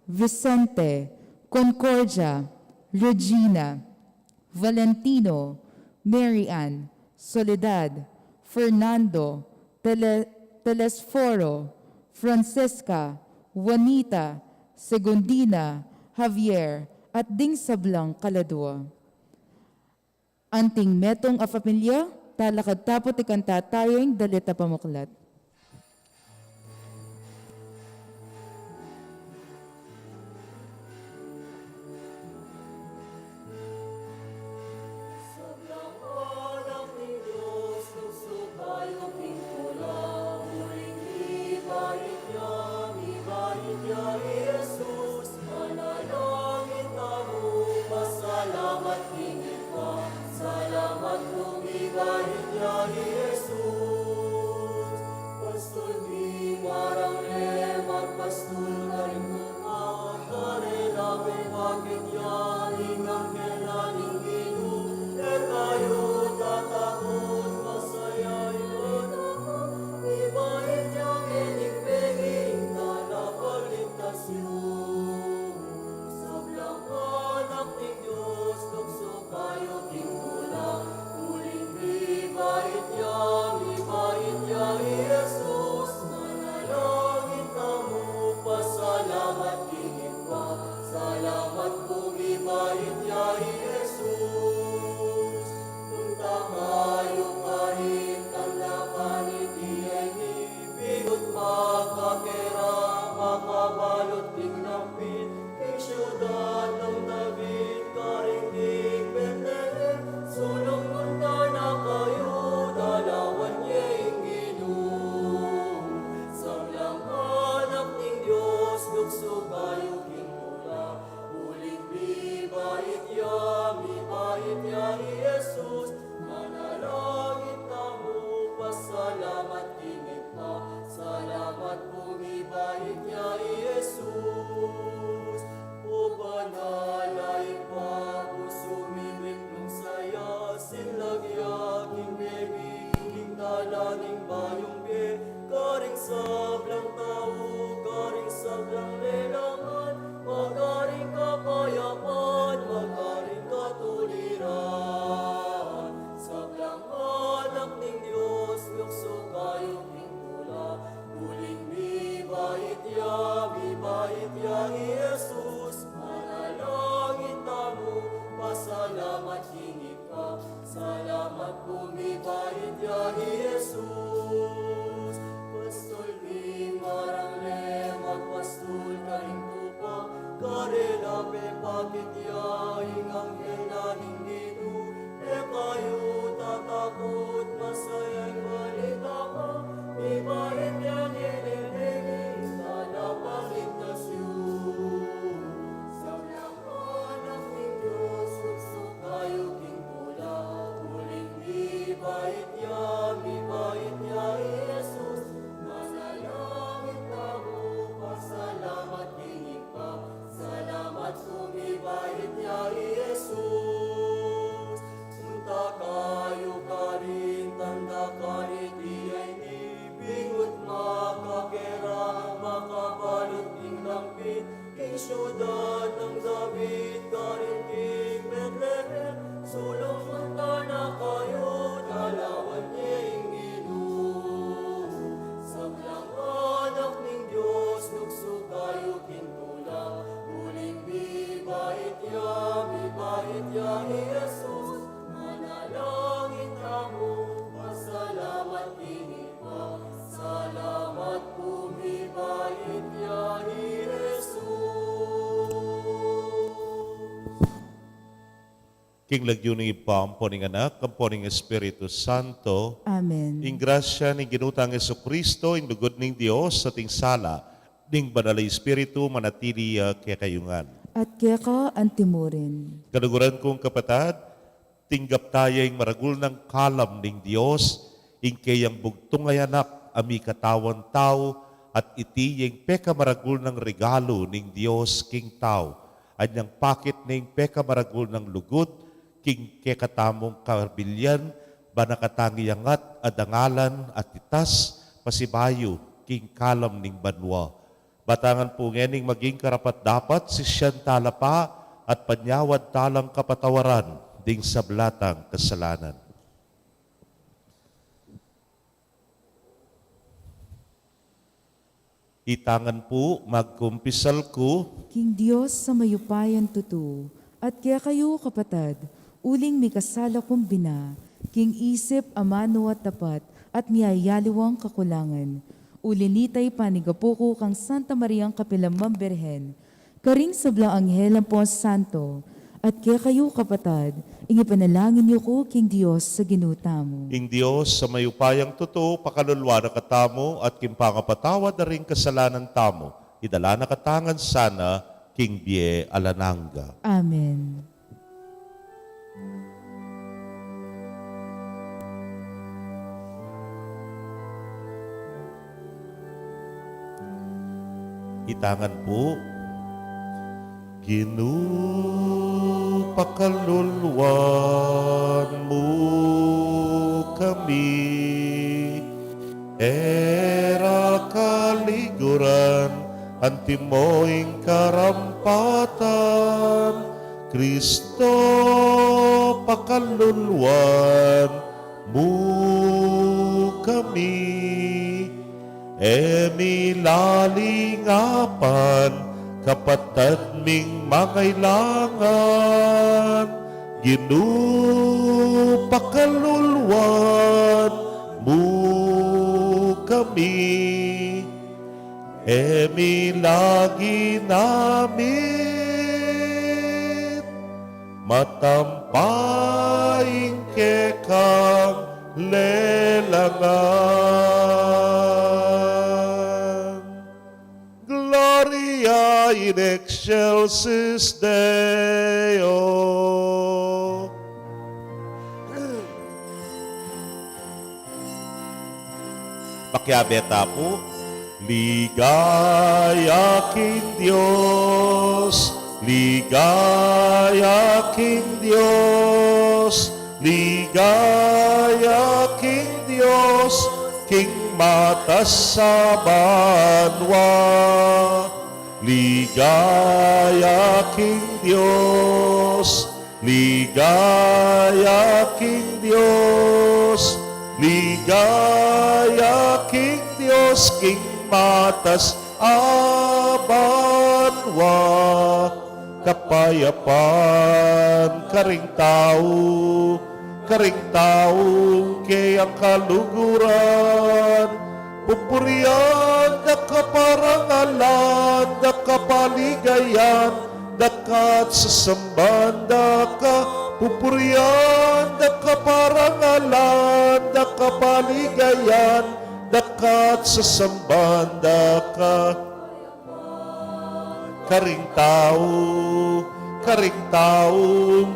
Vicente, Concordia, Regina, Valentino, Mary Ann, Soledad, Fernando, Tele-, Telesforo, Francisca, Juanita, Segundina, Javier, at ding sablang kaladua. Anting metung a pamilya, talakad tapu tikang tatayeng dalit a pamuklat. Manalangin tamu, pasalamat king Ibpa, salamat pu, mibait ya i Jesus. Sukayu king tula, uling mibait ya, mibait ya i Jesus. Manalangin tamu, pasalamat king Ibpa. Salamat pu, mibait ya i Jesus. O banal a Ibpa, busu mimit nung saya, sinlagya king bie mi, ing tala ning bayung bie, karing sablang tau, karing sablang lelaman, magkaring kapayapan, magkaring katuliran. Sablang anak ning Dios, luksu kayu king tula, uling mibait ya, mibait ya i Jesus. Manalangin tamu, pasalamat king Ibpa. Salamat pu, mibait ya i Jesus. Pastul mi, marang le magpastul karing tupa, karela pepakit ya ing anghel na ning Ginu. E kayu tatakut, masaya ing balita ku, mibait ya ing lelaki, ing tala paligtas yu. Sablang anak ning Dios, luksu kayu king tula, uling mibait ya, mibait ya i Jesus. Manalangin tamu, pasalamat king Ibpa. Salamat pu, mibait ya i Jesus. Punta kayu karin tanda kariti a ini, bingut makakera, makabalut king dampit, king siudad nang David, karin king Betlehem, sulung punta na kayu, dalawan ye ing Ginu. Sablang anak ning Dios, luksu kayu king tula, uling mibait ya, mibait ya i Jesus. Manalangin tamu, pasalamat king Ibpa. Salamat pu, mibait ya i Jesus. King lagyu ning Ibpa, ampo ning Anak, ampo ning Espiritu Santo. Amen. Ing grasya ning Ginu tang Jesucristo, ing lugud ning Dios, at ing sala ning Banal a Espiritu, manatili ya kekayu ngan. At keka antimurin. Kaluguran kung kapatad, tinggap taya ing maragul nang kalam ning Dios, ing keyang bugtung a Anak a mikatawan tau, at iti ya ing pekamaragul nang regalu ning Dios king tau. Anyang pakit na ing pekamaragul nang lugud king kekatamung kabilyan, ba na katang iyangat a dangalan at itas pasibayu king kalam ning banua. Batangan pu ngening maging karapat-dapat sisian tala pa at panyawad talang kapatawaran ding sabla tang kasalanan. Itangan pu, magkumpisal ku king Dios a mayupayang tutu, at kekayu, kapatad, uling mikasala kung bina, king isip, amanu at tapat, at miyayaliwang kakulangan. Uli nita, ipanigapu ku kang Santa Mariang kapilan man Birhen, karing sablang anghel ampong santo, at kekayu, kapatad, ing ipanalangin yu ku king Dios a Ginu tamu. Ing Dios a mayupayang tutu, pakalulu na katamu, at king pangapatawad da ring kasalanan tamu, idala na katamu ngan sana king bie alang angga. Amen. Itangan pu. Ginu, pakaluluan mu kami. E ra kaliguran, antimo ing karampatan, Kristo, pakaluluan mu kami. E mi lalingapan kapatad ming mangailangan, Ginu, pakaluluan mu kami. E mi lagi namit matampa ing kekang lelangan. Gloria in excelsis Deo. Pakiabe ta pu. Ligaya king Dios, ligaya king Dios, ligaya king Dios, king matas a banua. Ligaya king Dios, ligaya king Dios, ligaya king Dios, king matas a banua. Kapayapan karing tau, karing tau keyang kaluguran. Pupurian da ka, parangalan da ka, paligayan da ka, at sasamban da ka. Pupurian da ka, parangalan da ka, paligayan da ka, at sasamban da ka. Karing tau, karing tau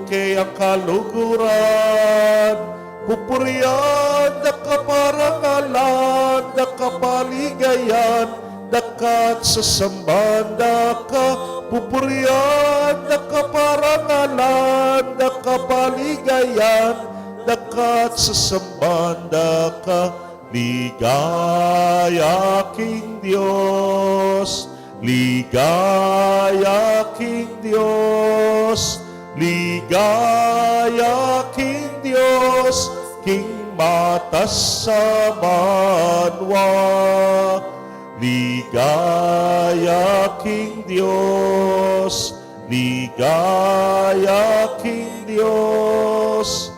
keyang kaluguran. Pupurian da ka, parangalan da ka, paligayan da ka, at sasamban da ka. Pupurian da ka, parangalan da ka, paligayan da ka, at sasamban da ka. Ligaya king Dios, ligaya king Dios, ligaya king Dios, king matas a banua. Ligaya king Dios, ligaya king Dios.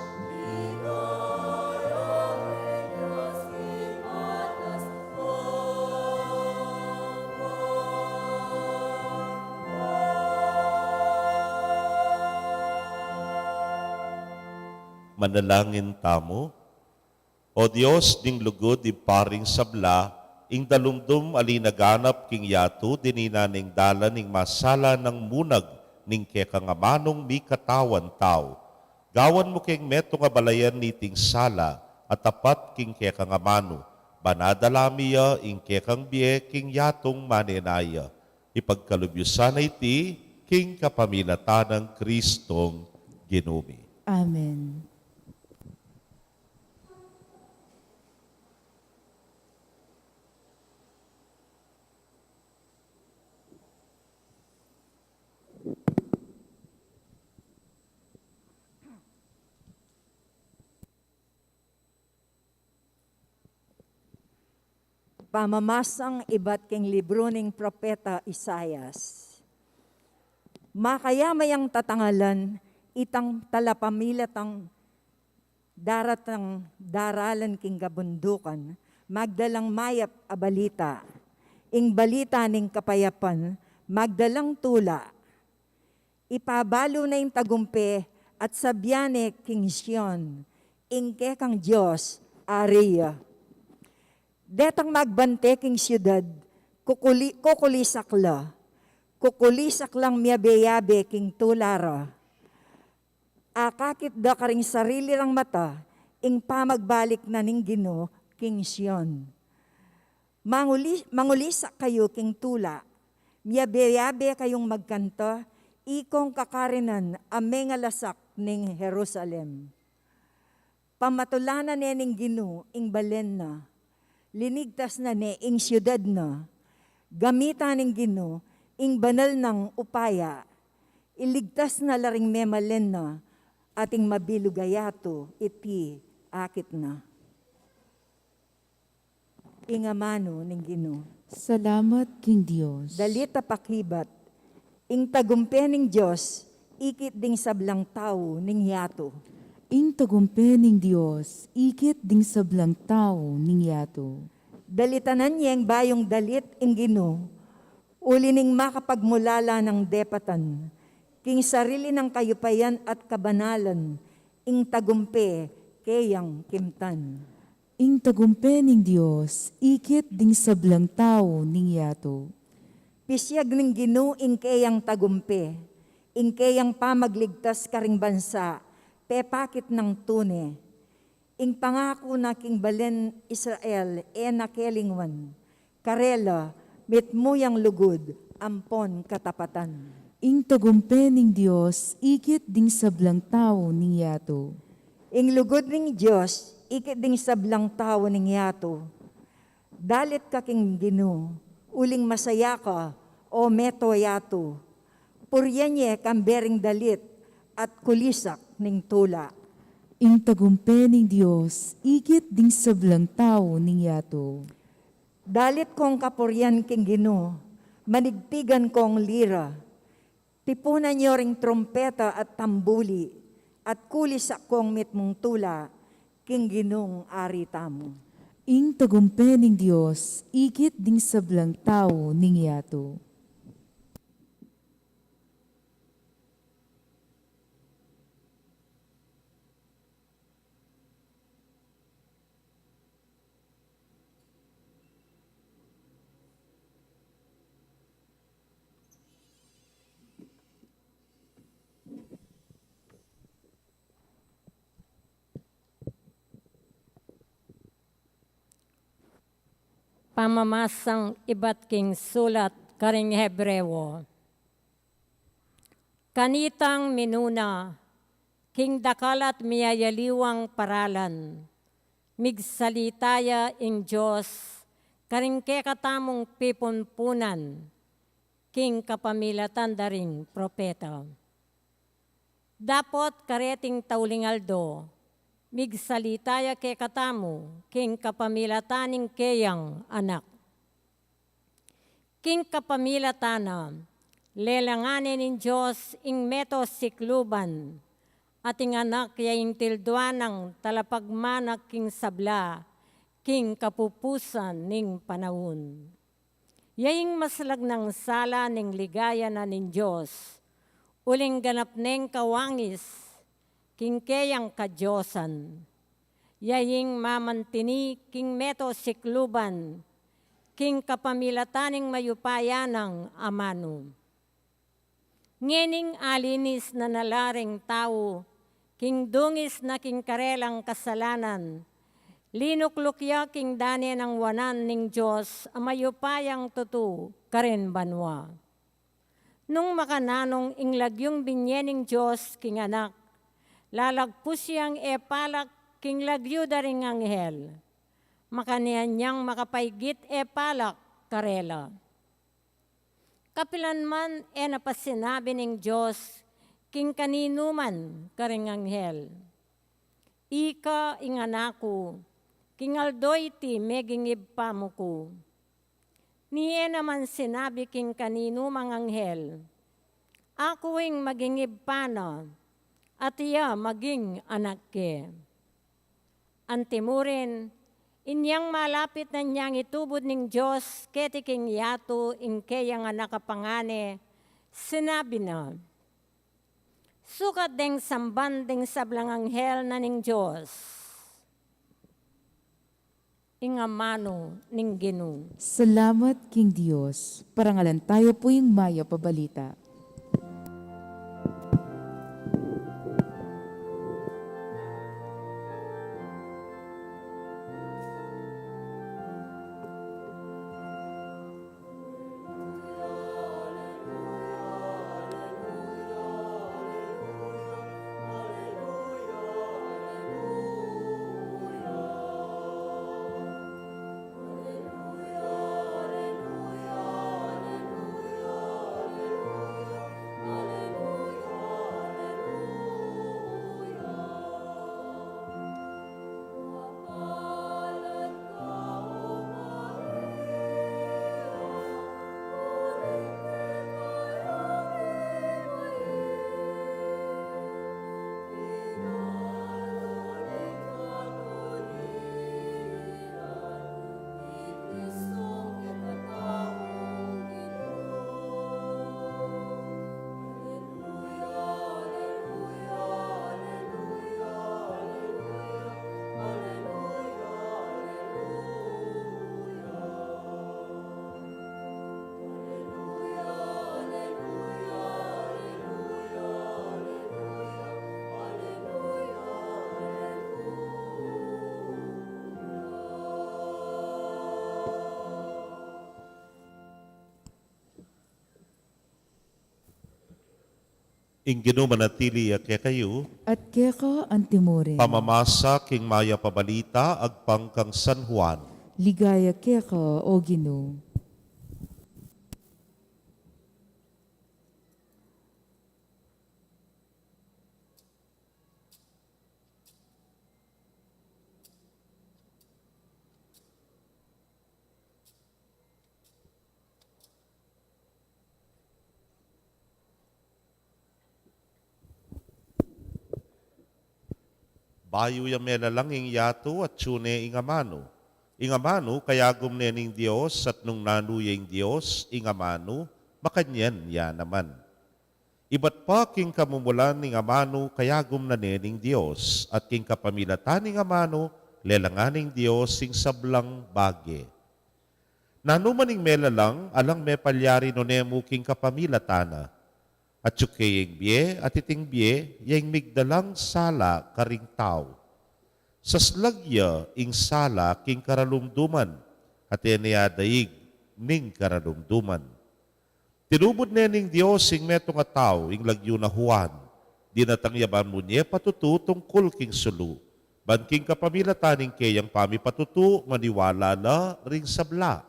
Manalangin tamu. O Dios, ding lugud, Ibpa ring sabla, ing dalumdum a linaganap king yatu, dininan ning dalan ning masala nang munag ning kekang amanung mikatawan tau. Gawan mu keng metung a balayan niting sala a tapat king kekang amanu, ban adala mi ya ing kekang bie king yatung manenaya. Ipagkalub yu sana iti king kapamilatan nang Kristong Ginu mi. Amen. Pamamasang ibat king libru ning propeta Isaias. Makaya mayang tatangalan itang talapamilatan daratang daralan king kabundukan, magdalang mayap a balita. Ing balita ning kapayapan, magdalang tula. Ipabalu na ing tagumpe at sabian ne king Sion, ing kekang Dios, Ari ya. Detang magbante king siudad, kukuli-, kukulisak la. Kukulisak lang miyabe-yabe king tula ra. Akakit da karing sarili rang mata ing pamagbalik na ning Ginu king Sion. Manguli-, mangulisak kayu king tula, miyabe-yabe kayung magkanta, ikong kakarinan a mengalasak ning Jerusalem. Pamatulanan ne ning Ginu ing balen na, linigtas na ne ing siudad na. Gamitan ning Ginu ing banal nang upaya, iligtas na la ring memalen na, at ing mabilug a yatu iti akit na. Ing amanu ning Ginu. Salamat king Dios. Dalit a pakibat. Ing tagumpe ning Dios ikit ding sablang tau ning yatu. Ing tagumpe ning Dios ikit ding sablang tau ning yatu. Dalitanan yeng bayung dalit ing Ginu, uli ning makapagmulala nang depatan king sarili nang kayupayan at kabanalan ing tagumpe keyang kimtan. Ing tagumpe ning Dios ikit ding sablang tau ning yatu. Pisiag ning Ginu ing keyang tagumpe, ing keyang pamagligtas karing bansa, pepakit nang tune. Ing pangaku na king balen Israel, e na kelingwan. Karela, mitmu yang lugud, ampon katapatan. Ing tagumpe ning Dios, ikit ding sablang tau ning yatu. Ing lugud ning Dios, ikit ding sablang tau ning yatu. Dalit ka king Ginu, uling masaya ka, o meto yatu. Purian ye kambe ring dalit at kulisak ning tula. Ing tagumpe ning Dios, ikit ding sablang tau ning yatu. Dalit kong kapurian king Ginu, manigtigan kong lira. Tipunan yo ring trumpeta at tambuli, at kulisak kong mitmung tula, king Ginung Ari tamu. Ing tagumpe ning Dios, ikit ding sablang tau ning yatu. Pamamasang ibat king sulat karing Hebreo. Kanitang minuna, king dakal at miyayaliwang paralan, migsalita ya ing Dios karing kekatamung pipumpunan, king kapamilatan da ring propeta. Dapot kareting tauling aldo, migsalita ya kekatamu, king kapamilatan ning keyang Anak. King kapamilatan na, lelangan ne ning Dios ing meto sikluban, at ing Anak ya ing tilduan nang talapagmana king sabla, king kapupusan ning panaun. Ya ing maslagnang sala ning ligaya na ning Dios, uling ganap neng kawangis, king keyang kadiosan. Ya ing mamantini king meto sikluban, king kapamilatan ning mayupaya nang amanu. Ngening alinis na na la ring tau, king dungis na king karelang kasalanan, linukluk ya king dane nang wanan ning Dios a mayupayang tutu karin banua. Nung makananung ing lagyung binye ning Dios king Anak, lalagpus yang e palak king lagyu da ring anghel. Makanyan yang makapaigit e palak karela. Kapilan man e na pa sinabi ning Dios king kaninuman karing anghel, "Ika ing Anak ku, king aldo iti meging Ibpa mu ku." Ni e naman sinabi king kaninumang anghel, "Aku ing maging Ibpa na, at iya maging Anak ke." Antimurin, inyang malapit na nyang itubud ning Dios keti king yatu ing keyang Anak a pangane, sinabi na, "Sukat deng samban ding sablang anghel na ning Dios." Ing amanu ning Ginu. Salamat king Dios. Parangalan taya pu ing mayap a balita. Ing Ginu manatili ya kekayu. At keka antimurin. Pamamasa king mayap a balita agpang kang San Juan. Ligaya keka, O Ginu. Bayu ya melalang ing yatu, atyu ne ing amanu. Ing amanu kayagum ne ning Dios, at nung nanu ya ing Dios, ing amanu makanyan ya naman. Ibat pa king kamumulan, ing amanu kayagum na ne ning Dios, at king kapamilatan ning amanu lelangan ning Dios ing sablang bage. Nanu man ing melalang, alang mepalyari nune mu king kapamilatan na. Atyu kaya ing bie, at iting bie ya ing migdalang sala karing tau. Saslag ya ing sala king karalumduman, at e ne ya daig ning karalumduman. Tinubud ne ning Dios ing metung a tau, ing lagyu na Juan. Dinatang ya ban munye patutu tungkul king sulu, ban king kapamilatan ning keyang pamipatutu maniwala la ring sabla.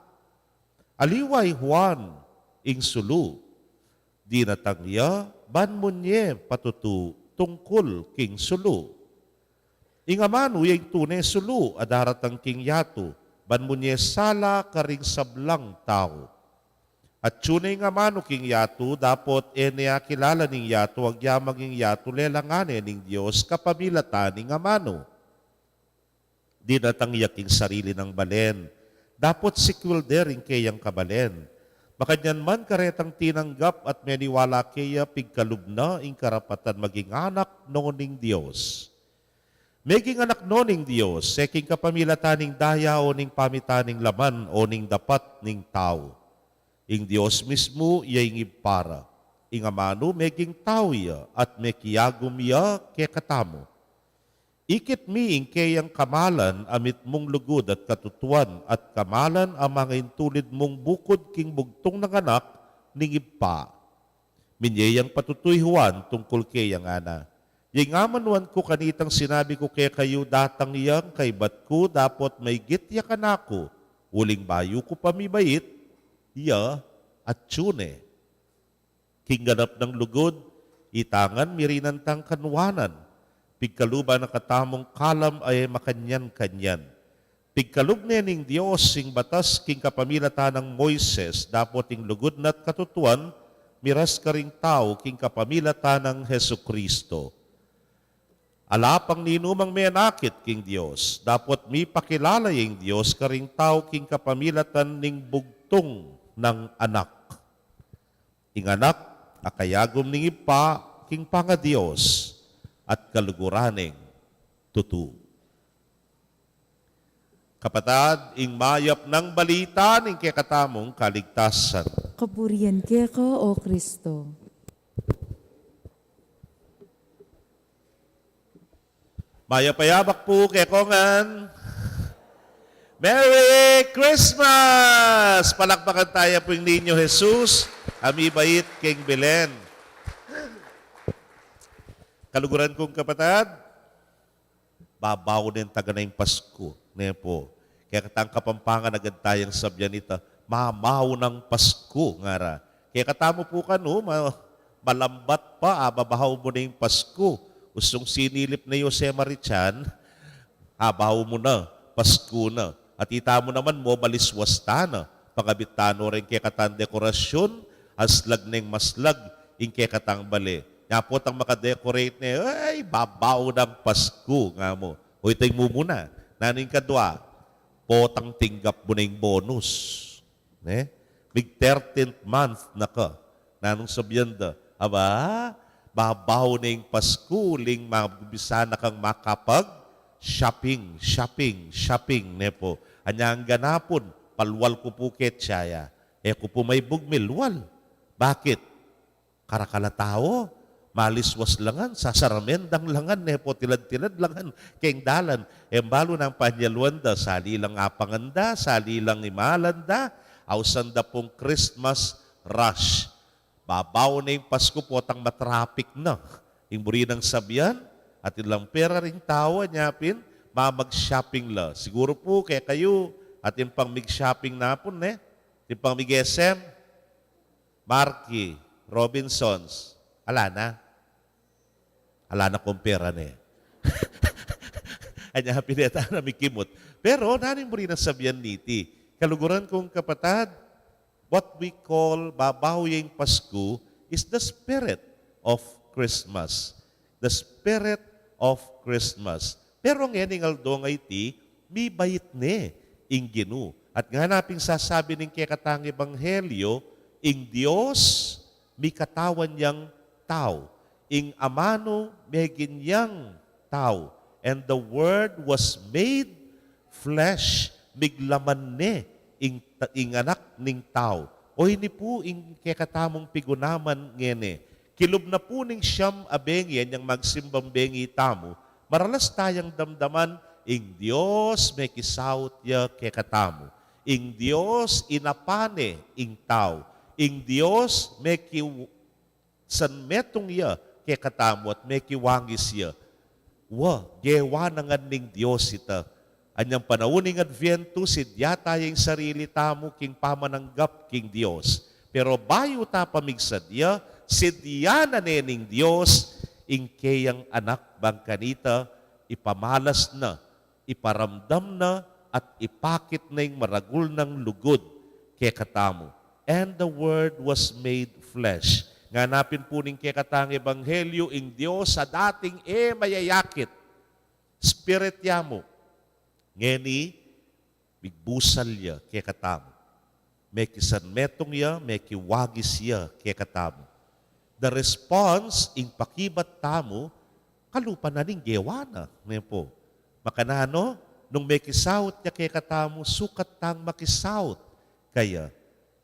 Aliwa i Juan ing sulu. Dinatang ya ban munye patutu tungkul king sulu. Ing amanu ya ing tune sulu a daratang king yatu, ban munye sala karing sablang tau. Atyu ne ing amanu king yatu, dapot e ne akilala ning yatu agyamang ing yatu lelangan ne ning Dios kapamilatan ning amanu. Dinatang ya king sarili nang balen, dapot sikwil de ring keyang kabalen. Makanyan man, karetang tinanggap at meniwala keya, pigkalub na ing karapatan maging anak no ning Dios. Meging anak no ning Dios, e king kapamilatan ning daya o ning pamitan ning laman o ning dapat ning tau. Ing Dios mismu ya ing Ibpa ra. Ing amanu meging tau ya at mekiagum ya kekatamu. Ikit mi ing keyang kamalan a mitmung lugud at katutuan, at kamalan a mangaintulid mung bukud king bugtung nang anak ning Ibpa. Minye yang patutu i Juan tungkul keya, ngana: Ing amanuan ku kanitang sinabi ku kekayu, datang yang kaibat ku, dapot maigit ya kanaku, uling bayu ku pa mibait ya, atyu ne. King ganap nang lugud, itangan mi rin nang tang kanuanan. Pigkaluban na katamung kalam a e makanyan-kanyan. Pigkalub ne ning Dios ing batas king kapamilatan nang Moises, dapot ing lugud na't katutuan miras karing tau king kapamilatan nang Jesucristo. Ala pang ninumang menakit king Dios, dapot mipakilala ya ing Dios karing tau king kapamilatan ning bugtung nang Anak. Ing Anak a kayagum ning Ibpa king pangaDios at kaluguran ning tutu. Kapatad, ing mayap nang balita ning kekatamung kaligtasan. Kapurian keka, O Kristo. Mayap a yabak pu kekongan. Merry Christmas! Palakpakan taya pu ing Niño Jesus a mibait king Belen. Kaluguran kung kapatad, babau neng taga na ing Pasku, ne pu. Kekatang Kapampangan agad tayang sabyan ita, mamau nang Pasku, ngara. Kekatamu pu kanu, ma-, malambat pa, ababau mu na ing Pasku. Usung sinilip ne Jose Marichan, abau mu na, Pasku na. At itamu naman mo, maliswas ta na. Pangabit ta no ring kekatang dekorasyun, aslag neng maslag ing kekatang bale. Nya potang makadecorate ne, ay, babau nang Pasku, nga mu. O, ita ing mumuna. Nanu ing kadwa? Potang tinggap mu na ing bonus. Ne? Mig thirteenth month na ka. Nanung sabyan da? Aba, babau ne ing Pasku, uling magumpisa na kang makapag-shopping, shopping, shopping, ne pu. Anyang ganapun, palwal ku pu ketsa ya. E ku pu maibug milwal. Bakit? Karakal a tau, maliswas la ngan, sasaramendang la ngan, ne pu, tilad-tilad la ngan keng dalan. E mbalu nang panyaluan da, sali lang apangan da, sali lang imalan da, ausan da pung Christmas rush. Babaw na ing Pasku, potang matrapik na. Ing buri nang sabian, atin lang pera ring tau, anya pin, mamag-shopping la. Siguru pu, kekayu, atin pang mig-shopping na pu, ne? Atin pang mig-S M, Marky, Robinsons, ala na. Ala na kung pera, ne? Anya pin e ta na mikimut. Pero, nanu ing buri nang sabian niti? Kaluguran kung kapatad, what we call babaw ya ing Pasku is the spirit of Christmas. The spirit of Christmas. Pero ngening aldo a iti, mibait ne ing Ginu. At ngana pin sasabi ning kekatang ebanghelyo, ing Dios mikatawan yang tau. Ing amanu megin yang tau. And the Word was made flesh, miglaman ne ing, ing anak ning tau. O ini pu ing kekatamung pigunaman ngeni. Kilub na pu ning siam a bengi, anyang magsimbang bengi tamu, maralas tayang damdaman, ing Dios mekisaut ya kekatamu. Ing Dios inapa ne ing tau. Ing Dios meki- sanmetung ya kekatamu at mekiwangis ya. Wa, gewa na ngan ning Dios ita. Anyang panaun ning Adviento, sidya ta ya ing sarili tamu king pamananggap king Dios. Pero bayu ta pa migsadya, sidya na ne ning Dios ing keyang anak bang kanita ipamalas na, iparamdam na, at ipakit na ing maragul nang lugud kekatamu. And the Word was made flesh. Ngana pin pu ning kekatang ebanghelyo, ing Dios a dating e mayayakit, Spirit ya mu, ngeni migbusal ya kekatamu. Mekisanmetung ya, mekiwagis ya kekatamu. The response, ing pakibat tamu, kalupa na ning gewa na, ne pu. Makananu, nung mekisaut ya kekatamu, sukat tang makisaut kaya.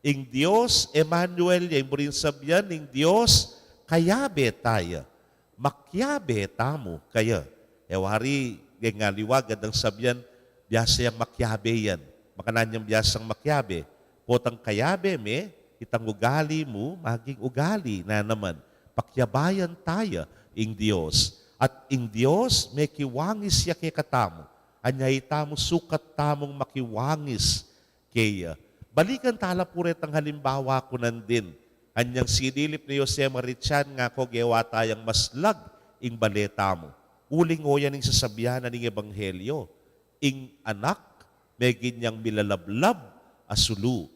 Ing Dios Emmanuel ya, ing buring sabyan, ing Dios kayabe taya. Makiabe tamu kaya. E wari, geng aliwa, gandang sabyan, biasa yang makiabe yan. Makananu yang biasang makiabe? Potang kayabe me, itang ugali mu, maging ugali na naman. Pakiabayan taya ing Dios. At ing Dios, mekiwangis ya kekatamu. Anya itamu sukat tamung makiwangis keya. Balikan tala pu retang halimbawa ku nandin. Anyang sinilip ni Jose Marichan, ngako gewa tayang maslag ing bale tamu. Uling oyan ing sasabyan na ning ebanghelyo. Ing anak, megin yang milalablab a sulu.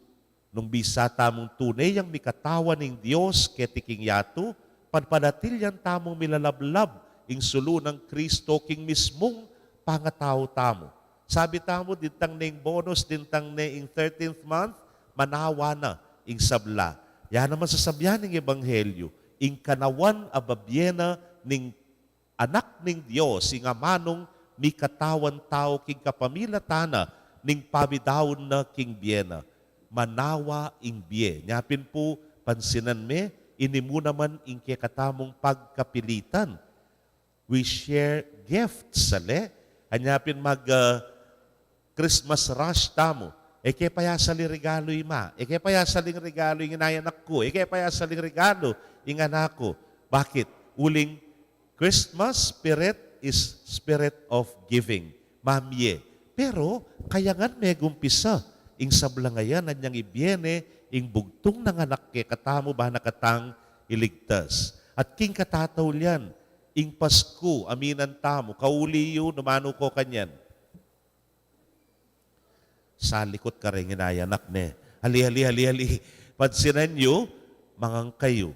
Nung bisa tamung tune yang mikatawan ning Dios keti king yatu, panpanatilyan tamung milalablab ing sulu nang Kristo king mismung pangatau tamu. Sabi tamu, dintang neng bonus, dintang ne ing thirteenth month, manawa na ing sabla. Ya naman sasabyan ning ebanghelyo, ing kanawan a babie na ning Anak ning Dios, ing amanung mikatawan tau king kapamilatan na ning pamidaun na king bie na. Manawa ing bie. Nya pin pu, pansinan me, ini mu naman ing kekatamung pagkapilitan. We share gifts, sale? Anya pin mag, ah, Christmas rush tamu. E ke pa ya saling regalo ima. E ke pa ya saling regalo ing inayanak ku. E ke pa ya saling regalo ing anak ku. Bakit? Uling Christmas spirit is spirit of giving. Mamie. Pero, kaya ngan megumpisa ing sablang ayan anyang ibie ne ing bugtung nang anak kekatamu ba na katang iligtas. At king katataulian, ing Pasku, aminan tamu, kauli yu, nu manu ko kanyan. Salikut kareng inayanak ne. Ali, ali, ali, ali. Pansinan yu, mangan kayu.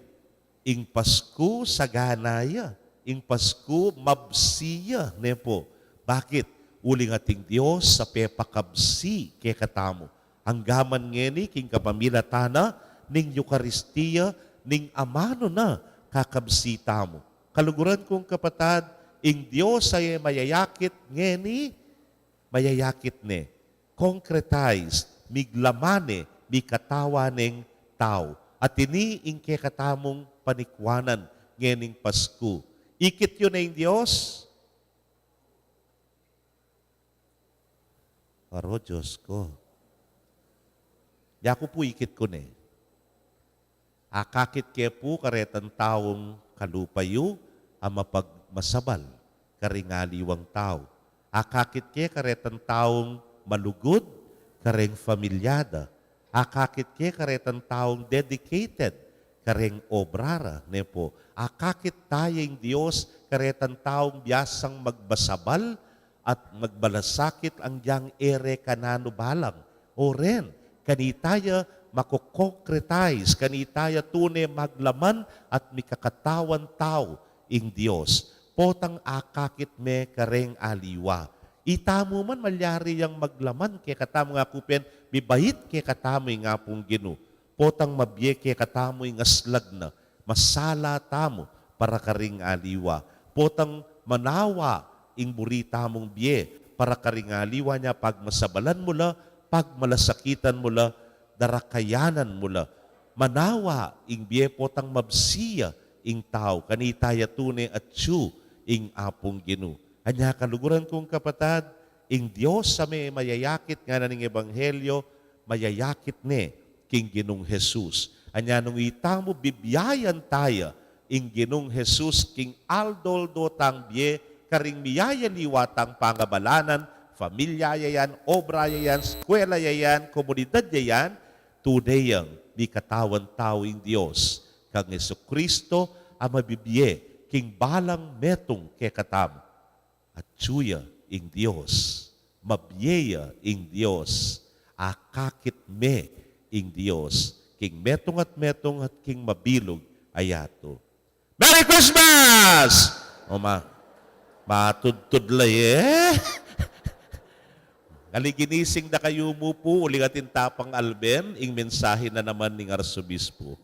Ing Pasku sagana ya. Ing Pasku mabsi ya, ne pu. Bakit? Uling ating Dios a pepakabsi kekatamu. Anggaman ngeni king kapamilatan na ning Eukaristia ning amanu na kakabsi tamu. Kaluguran kung kapatad, ing Dios a e mayayakit ngeni, mayayakit ne. Concretized, miglaman ne, mikatawan neng tau. At ini ing kekatamung panikwanan ngening Pasku. Ikit yu ne ing Dios? Aro, Dios ku. Yaku pu ikit ku ne. Akakit ke pu karetang taung kalupa yu a mapagmasabal karing aliwang tau. Akakit ke karetang taung malugud kareng pamilya da. Akakit ke karetang taung dedicated kareng obra ra, ne pu. Akakit taya ing Dios karetang taung biasang magmasabal at magmalasakit anggiyang e re kananu balang. O ren, kanita ya mako-concretize, kanita ya tune maglaman at mikakatawan tau ing Dios. Potang akakit me kareng aliwa. Itamu man malyari yang maglaman kekatamu, ngaku pin, mibait kekatamu ing Apung Ginu. Potang mabie kekatamu ing aslag na, masala tamu para karing aliwa. Potang manawa ing buri tamung bie para karing aliwa, nya pagmasabalan mu la, pagmalasakitan mu la, darakayanan mu la. Manawa ing bie potang mabsi ya ing tau, kanita ya tune atyu ing Apung Ginu. Anya kaluguran kung kapatad, ing Dios a me mayayakit ngana ning ebanghelyo, mayayakit ne king Ginung Jesus. Anya nung itamu bibiayan taya ing Ginung Jesus king aldo-aldo tang bie, karing miyayaliwa tang pangabalanan, pamilya ya yan, obra ya yan, eskwela ya yan, komunidad ya yan, tune yang mikatawan tau ing Dios kang Jesucristo a mabibie king balang metung kekatamu. Atyu ya ing Dios, mabie ya ing Dios, akakit me ing Dios king metung at metung at king mabilug a yatu. Merry Christmas! O ma, matudtud la ye. Kali ginising da kayu mu pu, uling atin ta pang alben ing mensahe na naman ning Arsobispo.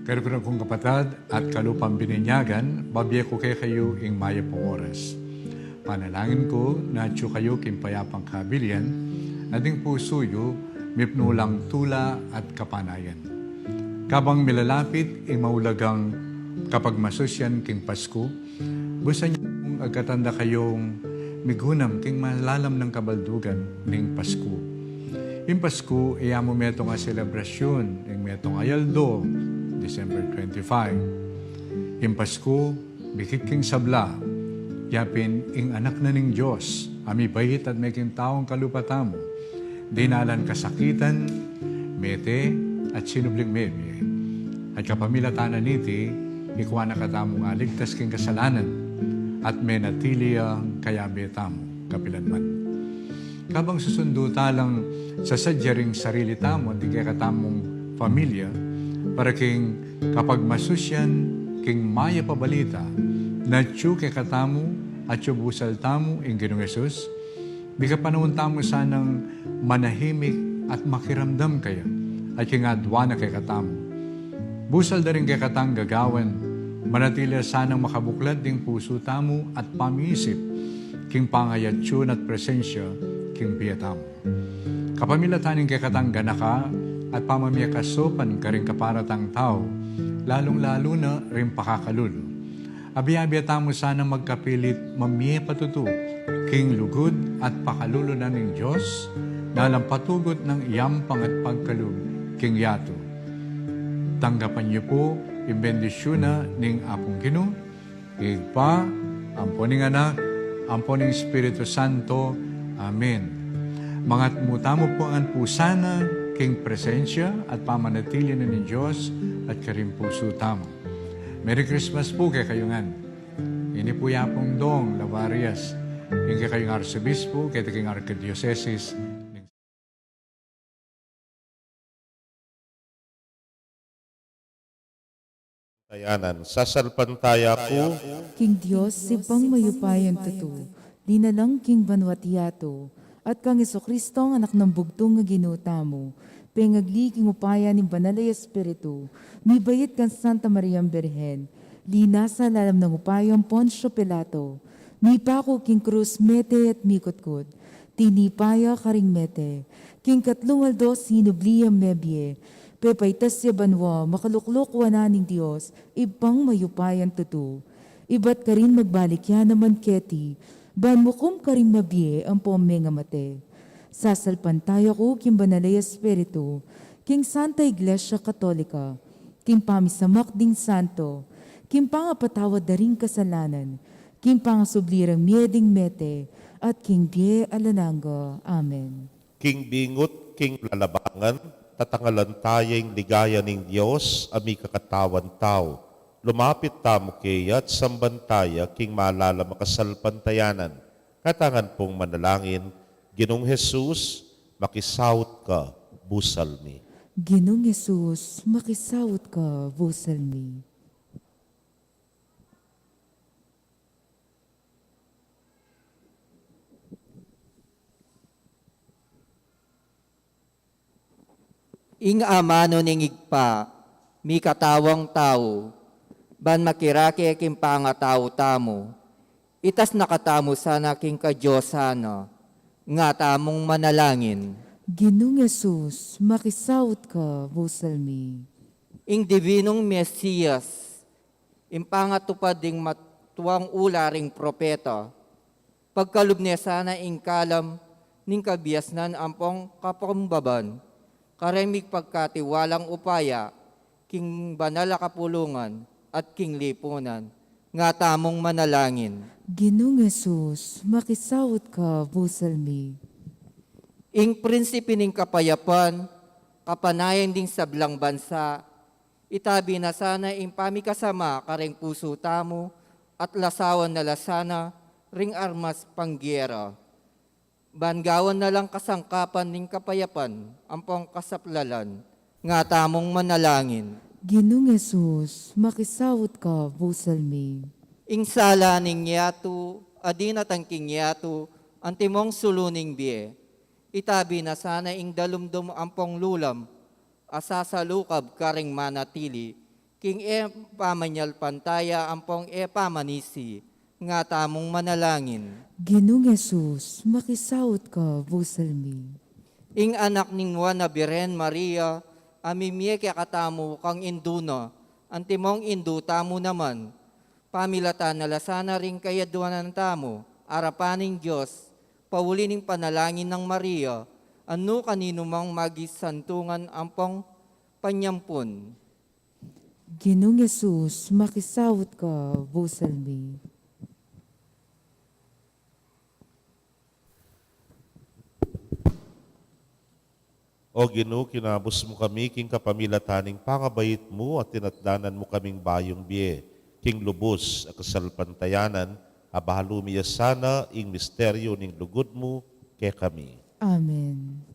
Kaluguran kung kapatad at kalupang bininyagan, babie ku kekayu ing mayap a oras. Panalangin ku na atyu kayu king payapang kabilian, at ing pusu yu mipnu lang tula at kapanayan. Kabang milalapit ing maulagang kapagmasusyan king Pasku, busan yu pung agkatan da kayung migunam king malalam nang kabaldugan ning Pasku. Ing Pasku, e ya mu metung a selebrasyun ning metung a aldo, December twenty-five. Ing Pasku, bikit king sabla, yapin ing Anak na ning Dios, a mibait at meging taung kalupa tamu, dinalan kasakitan, mete, at sinubling mebie. At kapamilatan na niti, ikua na katamung aligtas king kasalanan, at menatili yang kayabe tamu, kapilan man. Kabang susundu ta lang sasadya ring sarili tamu at ding kekatamung pamilya, para king kapagmasusyan king mayap a balita, na atyu kekatamu, atyu busal tamu ing Ginung Jesus, mikapanaun tamu sanang manahimik at makiramdam kaya, at king adwan na kekatamu. Busal da ring kekatang gagawan, manatili sanang makabuklad ding pusu tamu at pamiisip, king pangayatyun at presensya, king bie tamu. Kapamilatan ning kekatang ganaka at pamamie kasaupan karing kapara tang tau, lalung-lalu na ring pakakalulu. Abi-abi tamu sanang magkapilit mamie patutu king lugud at pakalulu na ning Dios, na alang patugut nang iyampang at pagkalub king yatu. Tanggapan yu pu ing bendisyun na ning Apung Ginu, Ibpa, ampo ning Anak, ampo ning Espiritu Santo. Amen. Mangatmu tamu pu ngan pu sana king presensya at pamanatili na ning Dios at karing pusu tamu. Merry Christmas pu kekayu ngan. Ini pu i Apung Dong Lavarias, ing kekayung Arsobispo keti king Arkidiosesis ning Tayanan, sasalpantaya ku king Dios, Ibpang mayupayang tutu, dinalang king banua't yatu, at kang Jesucristo, Anak nang bugtung a Ginu tamu, pengagli king upaya ning Banal a Espiritu, mibait kang Santa Mariang Birhen, linasa lalam nang upaya nang Poncio Pilato, Mipaku king krus mete at mikutkut, tinipa ya karing mete, king katlung aldo sinubli yang mebie, pepaitas ya banua, makalukluk wanan ning Dios, Ibpang mayupayang tutu. Ibat karin magbalik ya naman keti, ban mukum karing mabie ampong mengamate. Sasalpantaya ku king Banal a Espiritu, king Santa Iglesia Katolika, king pamisamak ding santo, king pangapatawad da ring kasalanan, king pangasubli rang mie ding mete, at king bie alang angga. Amen. King bingut king lalabangan, tatangalan taya ing ligaya ning Dios a mikakatawan tau. Lumapit tamu keya at samban taya king malalam a kasalpantayanan. Katangan pung manalangin, Ginung Jesus, makisaut ka, busal mi. Ginung Jesus, makisaut ka, busal mi. Ing amanu ning Ibpa, mikatawang tau, ban makirake king pangatau tamu, itas na katamu sana king kadiosan na, nga tamung manalangin. Ginung Jesus, makisaut ka, busal mi. Ing Divinung Mesias, ing pangatupad ding matuang ula ring propeta, pagkalub ne sana ing kalam ning kabiasnan ampong kapambaban, kareng migpagkatiwalang upaya, king banal a kapulungan at king lipunan, nga tamung manalangin. Ginung Jesus, makisaut ka, busal mi. Ing prinsipe ning kapayapan, kapanayan ding sablang bansa, itabi na sana ing pamikasama kareng pusu tamu, at lasawan na la sana ring armas pang gera. Ban gawan na lang kasangkapan ning kapayapan ampong kasaplalan, nga tamung manalangin. Ginung Jesus, makisaut ka, busal mi. Ing sala ning yatu, a dinatang king yatu, antimong sulu ning bie, itabi na sana ing dalumdum ampong lulam, a sasalukab kareng manatili, king e pamanyalpantaya ampong e pamanisi, nga tamung manalangin. Ginung Jesus, makisaut ka, busal mi. Ing anak ning Nuan a Birhen Maria, a mimie kekatamu kang indu na, antimong indu tamu naman, pamilatan na la sana ring kayadwanan tamu, arapan ning Dios, pauli ning panalangin nang Maria, a nu kaninumang magisantungan ampong panyampun. Ginung Jesus, makisaut ka, busal mi. O Ginu, kinabus mu kami king kapamilatan ning pangabait mu at tinatdanan mu kaming bayung bie, king lubus a kasalpantayanan, abalu mi ya sana ing misteryu ning lugud mu kekami. Amen.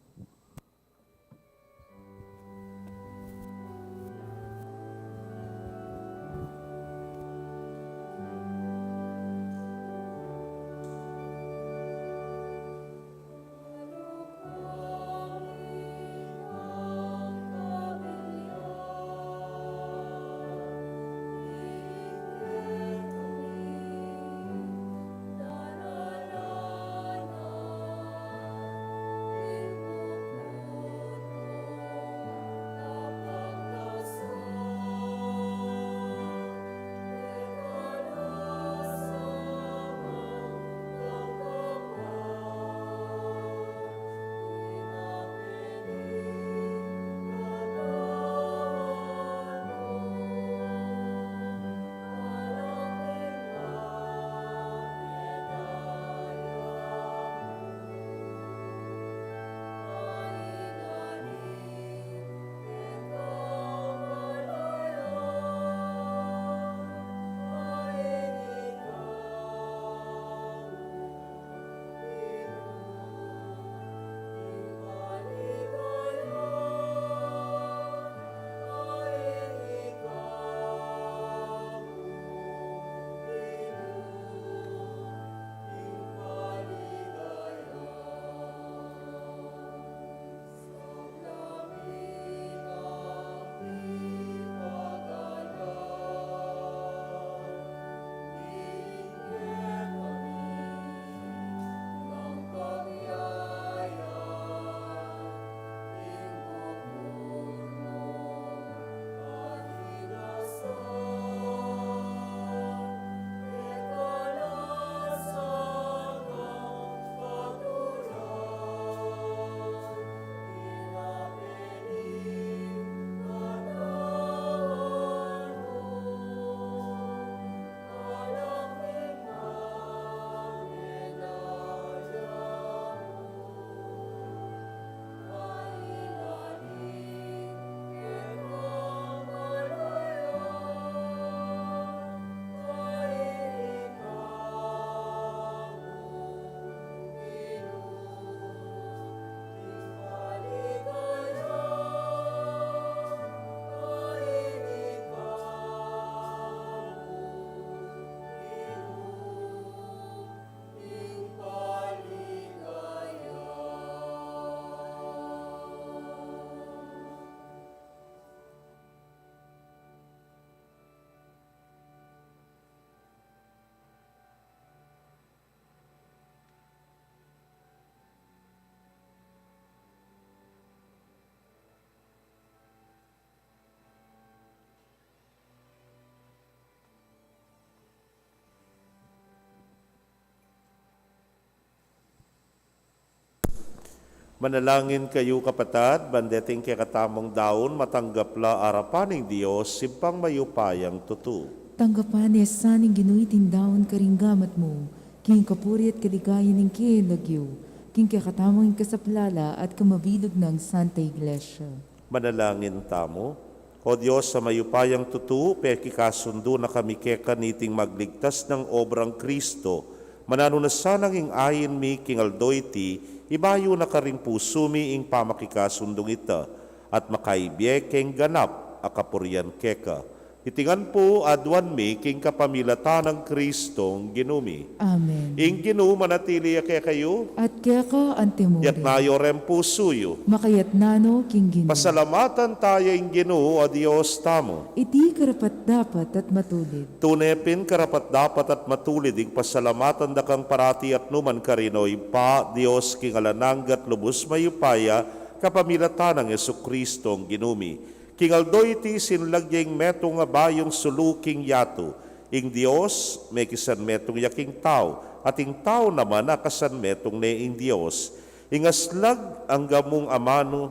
Manalangin kayu, kapatad, ban deting kekatamung daun matanggap la arapan ning Dios, Ibpang mayupayang tutu. Tanggapan ne sa ning Ginu iting daun karing gamat mu, king kapurian at kaligayan ning keyang lagyu, king kekatamung ing kasaplalan at kamabilug nang Santa Iglesia. Manalangin tamu. O Dios a mayupayang tutu, pekikasundu na kami keka niting magligtas nang obrang Kristo, mananu na sanang ing ain mi king aldo iti, ibayu na karing pusu mi ing pamakikasundung ita, at makaibie keng ganap a kapurian keka. Iti ngan pu aduan mi king kapamilatan nang Kristong Ginu mi. Amen. Ing Ginu manatili ya kekayu. At keka antimurin. Yatna yu reng pusu yu. Makayatna no king Ginu. Pasalamatan taya ing Ginu a Dios tamu. Iti karapat-dapat at matulid. Tune pin karapat-dapat at matulid ing pasalamatan da kang parati at nukarin man, O Ibpa, Dios king alang angga at lubus mayupaya, kapamilatan nang Jesukristong Ginu mi. King aldo iti sinlag ya ing metung a bayung sulu king yatu. Ing Dios, mekisan metung ya king tau, at ing tau naman akasan metung ne ing Dios. Ing alang angga mung amanu,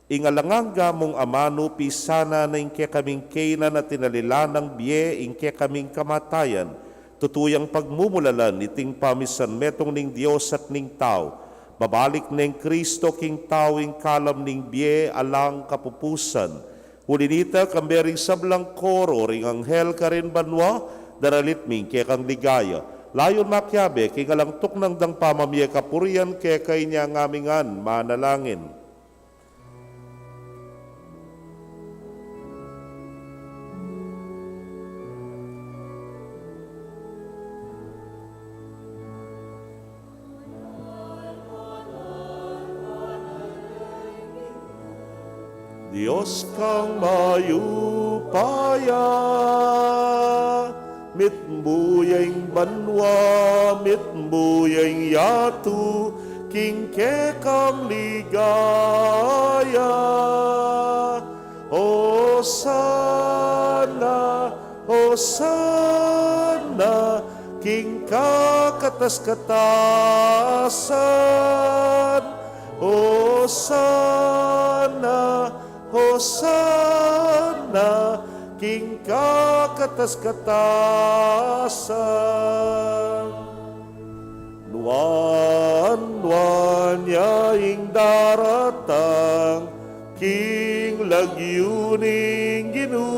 ing alang angga mung amanu, pisanan na ing kekaming kainan at tinalilan nang bie ing kekaming kamatayan. Tutu yang pagmumulalan iting pamisan metung ning Dios at ning tau. Babalik neng Kristo king tau ing kalam ning bie alang kapupusan. Uli nita, kambe ring sablang koro ring anghel karin banua, daralit mi ing kekang ligaya. Layun makiabe king alang tuknang dang pamamie kapurian keka. Inya ngan mi ngan manalangin. Dios kang mayupaya, mitmu ya ing banua, mitmu ya ing yatu, king kekang ligaya. Hosana, Hosana, king kakatas-katasan. Hosana, Hosana, king kakatas-katasan. Nuan-nuan ya ing daratang king lagyu ning Ginu.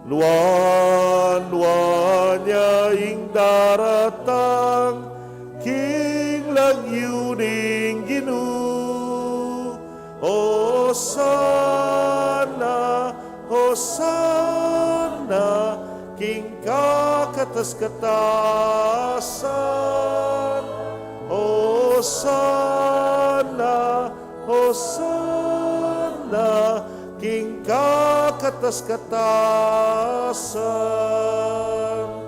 Nuan-nuan ya ing daratang king lagyu ning Ginu. Hosana, Hosana, king kakatas-katasan. Hosana, Hosana, king kakatas-katasan.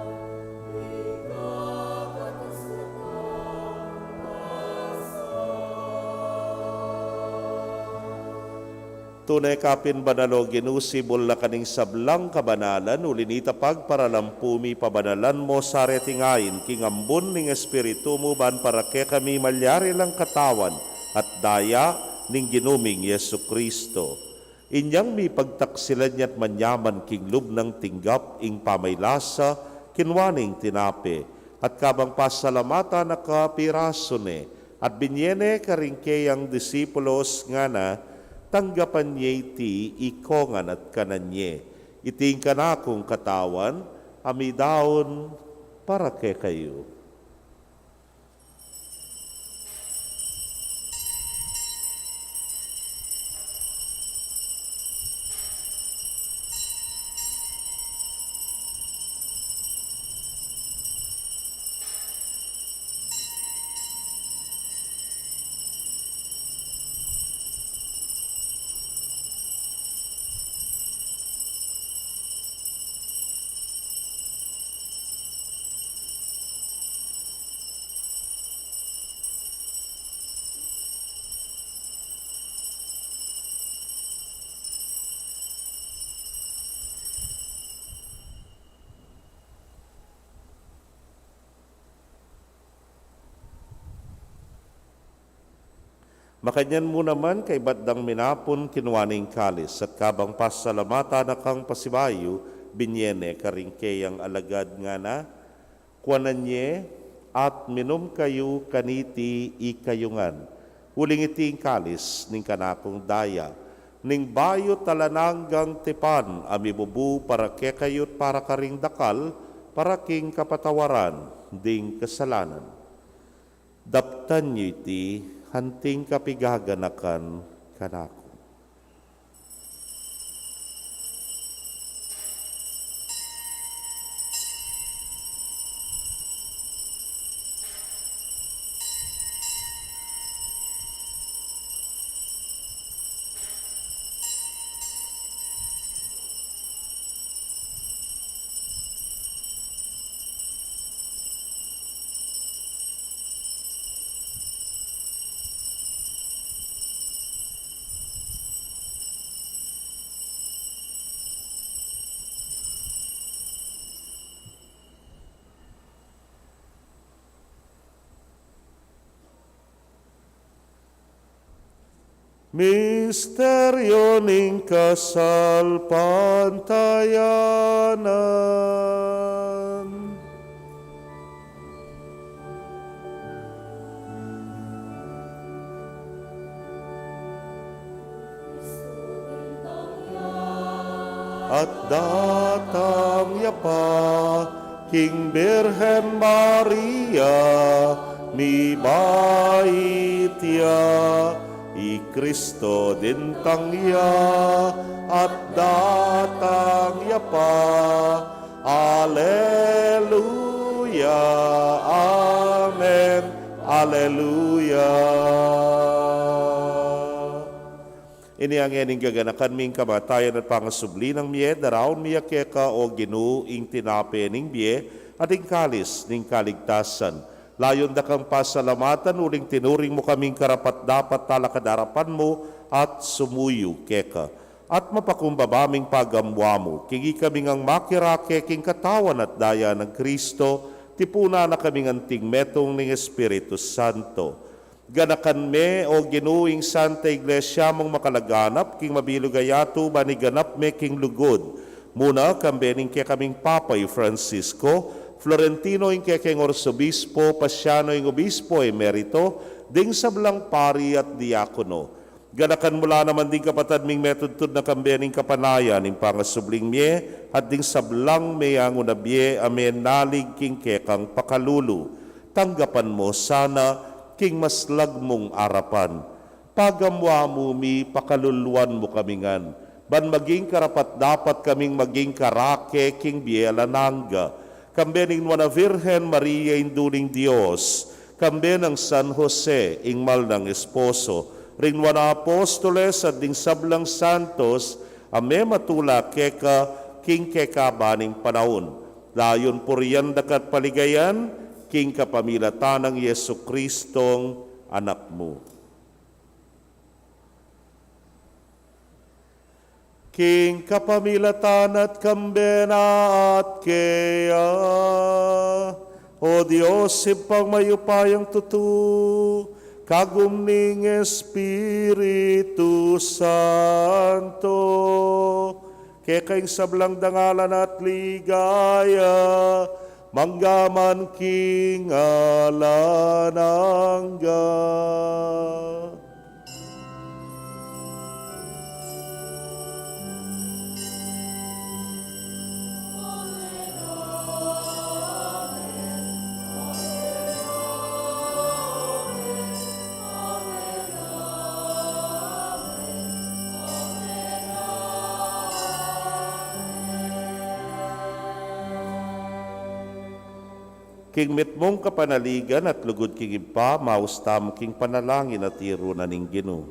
Tune ka pin banal, O Ginu, sibul na ka ning sablang kabanalan, uli nita pagparalampu mi pabanalan mu sa reting ain king ambun ning Espiritu mu, ban para kekami malyari lang katawan at daya ning Ginu ming Jesucristo. Inyang mipagtaksilan ya't manyaman king lub nang tinggap ing pamaylasa, kinua ne ing tinape, at kabang pasalamatan na ka, pirasu ne, at binye ne karing keyang disipulos, ngana: Tanggapan ye iti ikongan at kanan ye. Iti ing kanakung katawan, a midaun para kekayu. Makanyan mu naman, kaybat dang minapun, kinua ne ing kalis, at kabang pasalamatan na kang pasibayu, binye ne karing keyang alagad, ngana: Kuanan ye at minum kayu kaniti ikayu ngan, uling iti ing kalis ning kanakung daya, ning bayu't alang anggang tipan, a mibubu para kekayu't para karing dakal, para king kapatawaran ding kasalanan. Daptan yu iti anting kapigaganakan kanaku. Misteryo ning kasalpantayanan. At datang ya pa king Birhen Maria, mibait ya, i Kristo dintang ya, at datang ya pa. Aleluya, amen, aleluya. Inya ngening gaganakan mi ing kamatayan at pangasubli nang mie, daraun mi ya keka, o Ginu, ing tinape ning bie at ing kalis ning kaligtasan. Layun da kang pasalamatan uling tinuring mu kaming karapat-dapat talakad king arapan mu at sumuyu keka. At mapakumbaba ming pagamuan mu, king ikami ngang makirake king katawan at daya nang Kristo, tipunan na kaming anting metung ning Espiritu Santo. Ganakan me, o Ginu, ing Santa Iglesia mung makalaganap king mabilug a yatu, ban iganap me king lugud. Muna, kambe ning kekaming Papa i Francisco, Florentino ing kekeng Arsobispo, Pasiano ing Obispo Emerito, ding sablang pari at diakono. Ganakan mu la naman ding kapatad ming metudtud na kambe ning kapanayan ning pangasubling mie, at ding sablang meangu na bie a menalig king kekang pakalulu. Tanggapan mu sana king maslag mung arapan. Pagamuan mu mi, pakaluluan mu kami ngan, ban maging karapat-dapat kaming maging karake king bie alang angga. Kambe ning Nuan a Virgen Maria, Indu ning Dios, kambe nang San Jose, ing mal nang esposo, ring nuan a apostoles, at ding sablang santos a mematula keka king kekaban ning panaun. Layun purian da ka at paligayan, king kapamilatan nang Jesucristong Anak mu. King kapamilatan na at kambe na at keya, O Dios, Ibpang mayupayang tutu, kagum ning Espiritu Santo, keka ing sablang dangalan at ligaya, mangga man king alang angga. King mitmung kapanaligan at lugud king Ibpa, maus tamu king panalangin a tiru na ning Ginu.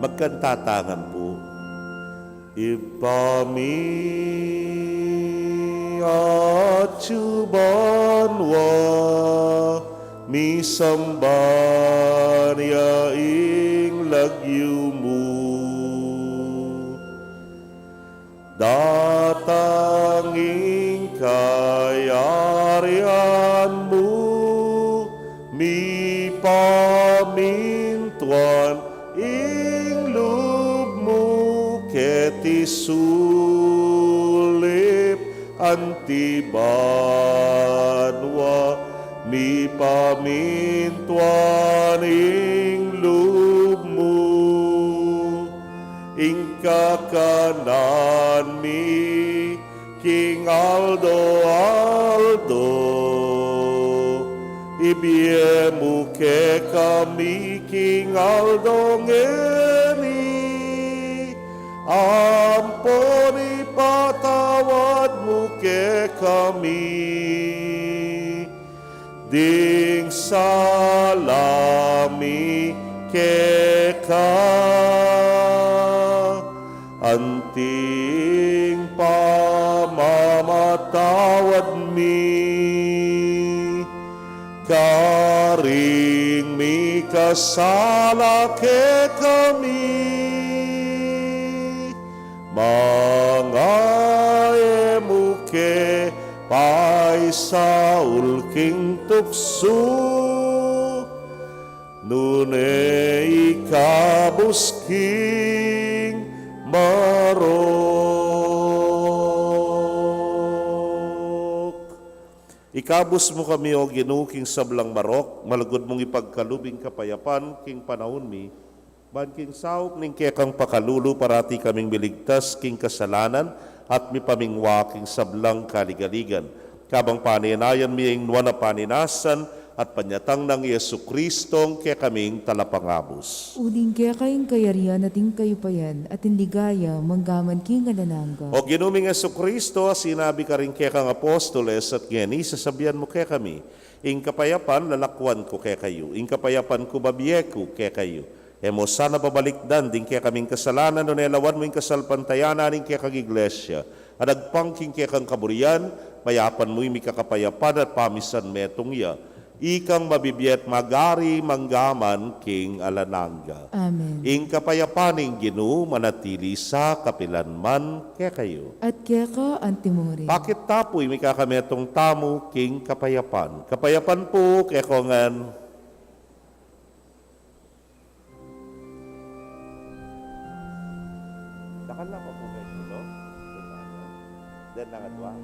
Magkantatangan pu. Ibpa mi, atsu banua, misamban ya ing lagyu mu. Datang ing kayarian mu, mipamintuan ing lub mu keti sulip anti banua, mipamintuan ing lub mu. Ing kakanan mi king aldo-aldo, ibie mu kekami king aldo ngeni, ampon ipatawad mu kekami ding sala mi keka, anti ing pamamatawad mi karing mikasala kekami, manga e mu ke paisaul king tuksu, nune ikabus king marok. Ikabus mu kami, O Ginu, king sablang marok, malugud mung ipagkalub ing kapayapan king panaun mi, ban king saup ning kekang pakalulu parati kaming miligtas king kasalanan at mipamingwa king sablang kaligaligan. Kabang panenayan mi ing nuan a panenasan at panyatang nang Jesucristo a kekaming Talapangabus. Uling keka ing kayarian at ing kayupayan at ing ligaya manggaman king alang angga. O Ginu ming Jesucristo, a sinabi karing kekang apostoles at ngeni sasabian mu kekami, ing kapayapan lalakwan ku kekayu, ing kapayapan ku babie ku kekayu. E mu sana babalikdan ding kekaming kasalanan, nune lawan mu ing kasalpantayanan ning kekang Iglesia, a agpang king kekang kaburian, mayapan mu ing mikakapayapan at pamisan metung ya, ikang mabibie at magari manggaman king alang angga. Amen. Ing kapayapan ning Ginu manatili sa kapilan man kekayu. At keka antimurin. Pakit ta pu ing mikakametung tamu king kapayapan. Kapayapan pu kekongan. Dakal na pa pu medyo, no? Den na nga dua.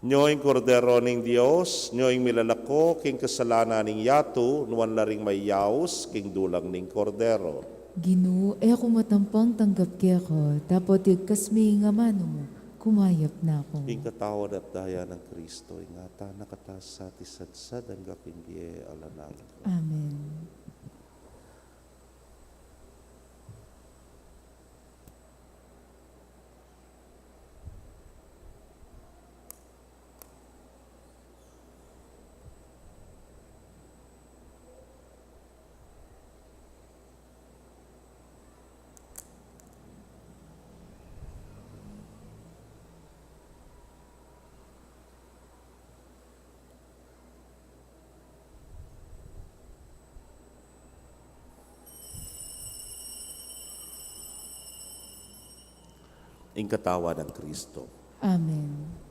Nyo ing Kordero ning Dios, nyo ing milalako king kasalanan ning yatu, nuan la ring mayaus king dulang ning Kordero. Ginu, e ku matampang tanggap keka, dapot igkas me ing amanu mu, kumayap na ku. Ing katawan at daya nang Kristo, ingatan na kata sa at isadsad angga king bie alang angga. Amen. Ing katawan nang Kristo. Amen.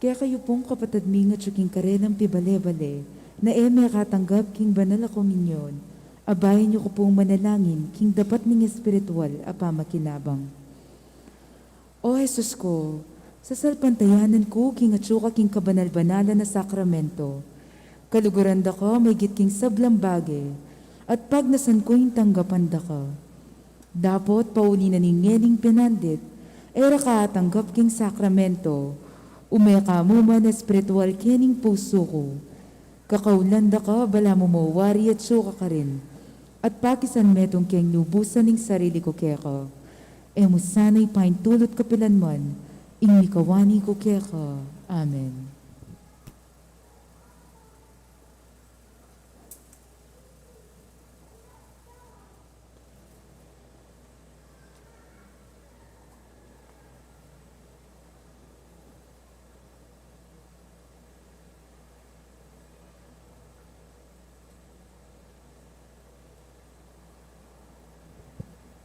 Kekayu pung kapatad ming atyu king karelang pibale-bale, na e mekatanggap king banal a komunyon, abayan yu ku pung manalangin king dapat ning espiritual a pamakinabang. O Jesus ku, sasalpantayanan ku king atyu ka king kabanal-banalan a sakramento. Kaluguran da ka maygit king sablang bage, at pagnasan ku ing tanggapan da ka. Dapot pauli na ning ngening pinandit, e ra ka atanggap king sakramento, ume ka mu man espiritual kening pusu ku. Kakaulan da ka, balamu mawari atyu ka karin, at pakisan metung keng lubusan ing sarili ku keka. E mu sana ipaintulut kapilan man ing mikawani ku keka. Amen.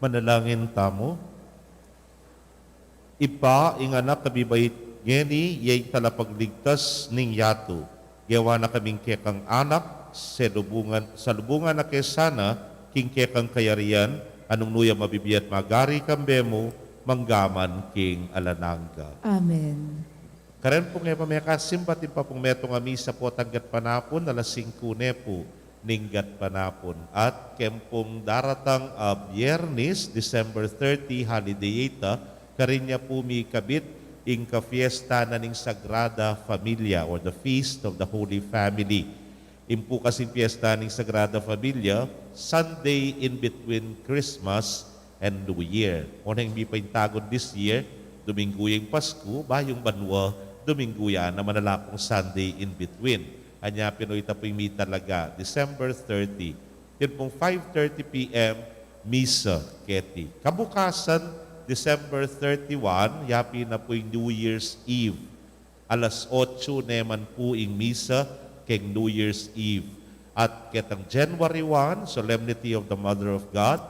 Manalangin tamu. Ibpa, ing Anak a mibait ngeni, ya ing talapagligtas ning yatu. Gewa na kaming kekang anak, salubungan, salubungan na ke sana king kekang kayarian, a nung nu ya mabibie at magari kambe mu, mangga man king alang angga. Amen. Karin pung e pa mekasimba, atin pa pung metung a misa potang gatpanapun, alas singku ne pu ning gatpanapun. At keng pung daratang a Biernis, December thirty, holiday ita, karin ya pu mikabit ing kafiesta na ning Sagrada Familia, or the Feast of the Holy Family. Ing pu kasing fiesta ning Sagrada Familia, Sunday in between Christmas and New Year. Oneng mipaintagun this year, Duminggu ya ing Pasku, bayung banua, Duminggu ya naman, ala pung Sunday in between. Anya pin o ita pu ing mitalaga, December thirty. Atin pung five thirty P M, misa keti. Kabukasan, December thirty-one, yapin na pu ing New Year's Eve. Alas otsu ne man pu ing misa keng New Year's Eve. At ketang January one, Solemnity of the Mother of God,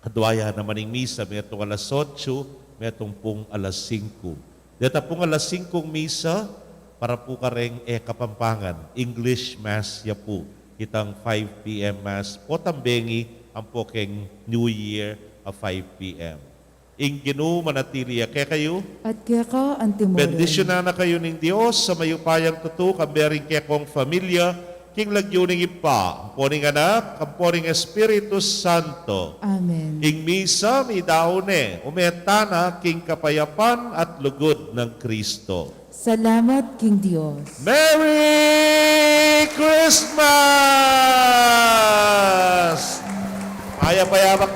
adwa ya naman ing misa, metung alas otsu, metung pung alas singku. Deta pung alas singkung misa, para pu kareng e Kapampangan, English Mass ya pu. Itang five P M Mass, potang bengi ampo keng New Year a five P M. Ing Ginu manatili ya kekayu. At keka antimurin. Bendisyunan na kayu ning Dios a mayupayang tutu, kambe ring kekong familia, king lagyu ning Ibpa, ampo ning Anak, ampo ning Espiritu Santo. Amen. Ing misa midaun ne, ume tana king kapayapan at lugud nang Kristo. Salamat king Dios. Merry Christmas! Mayap a yabak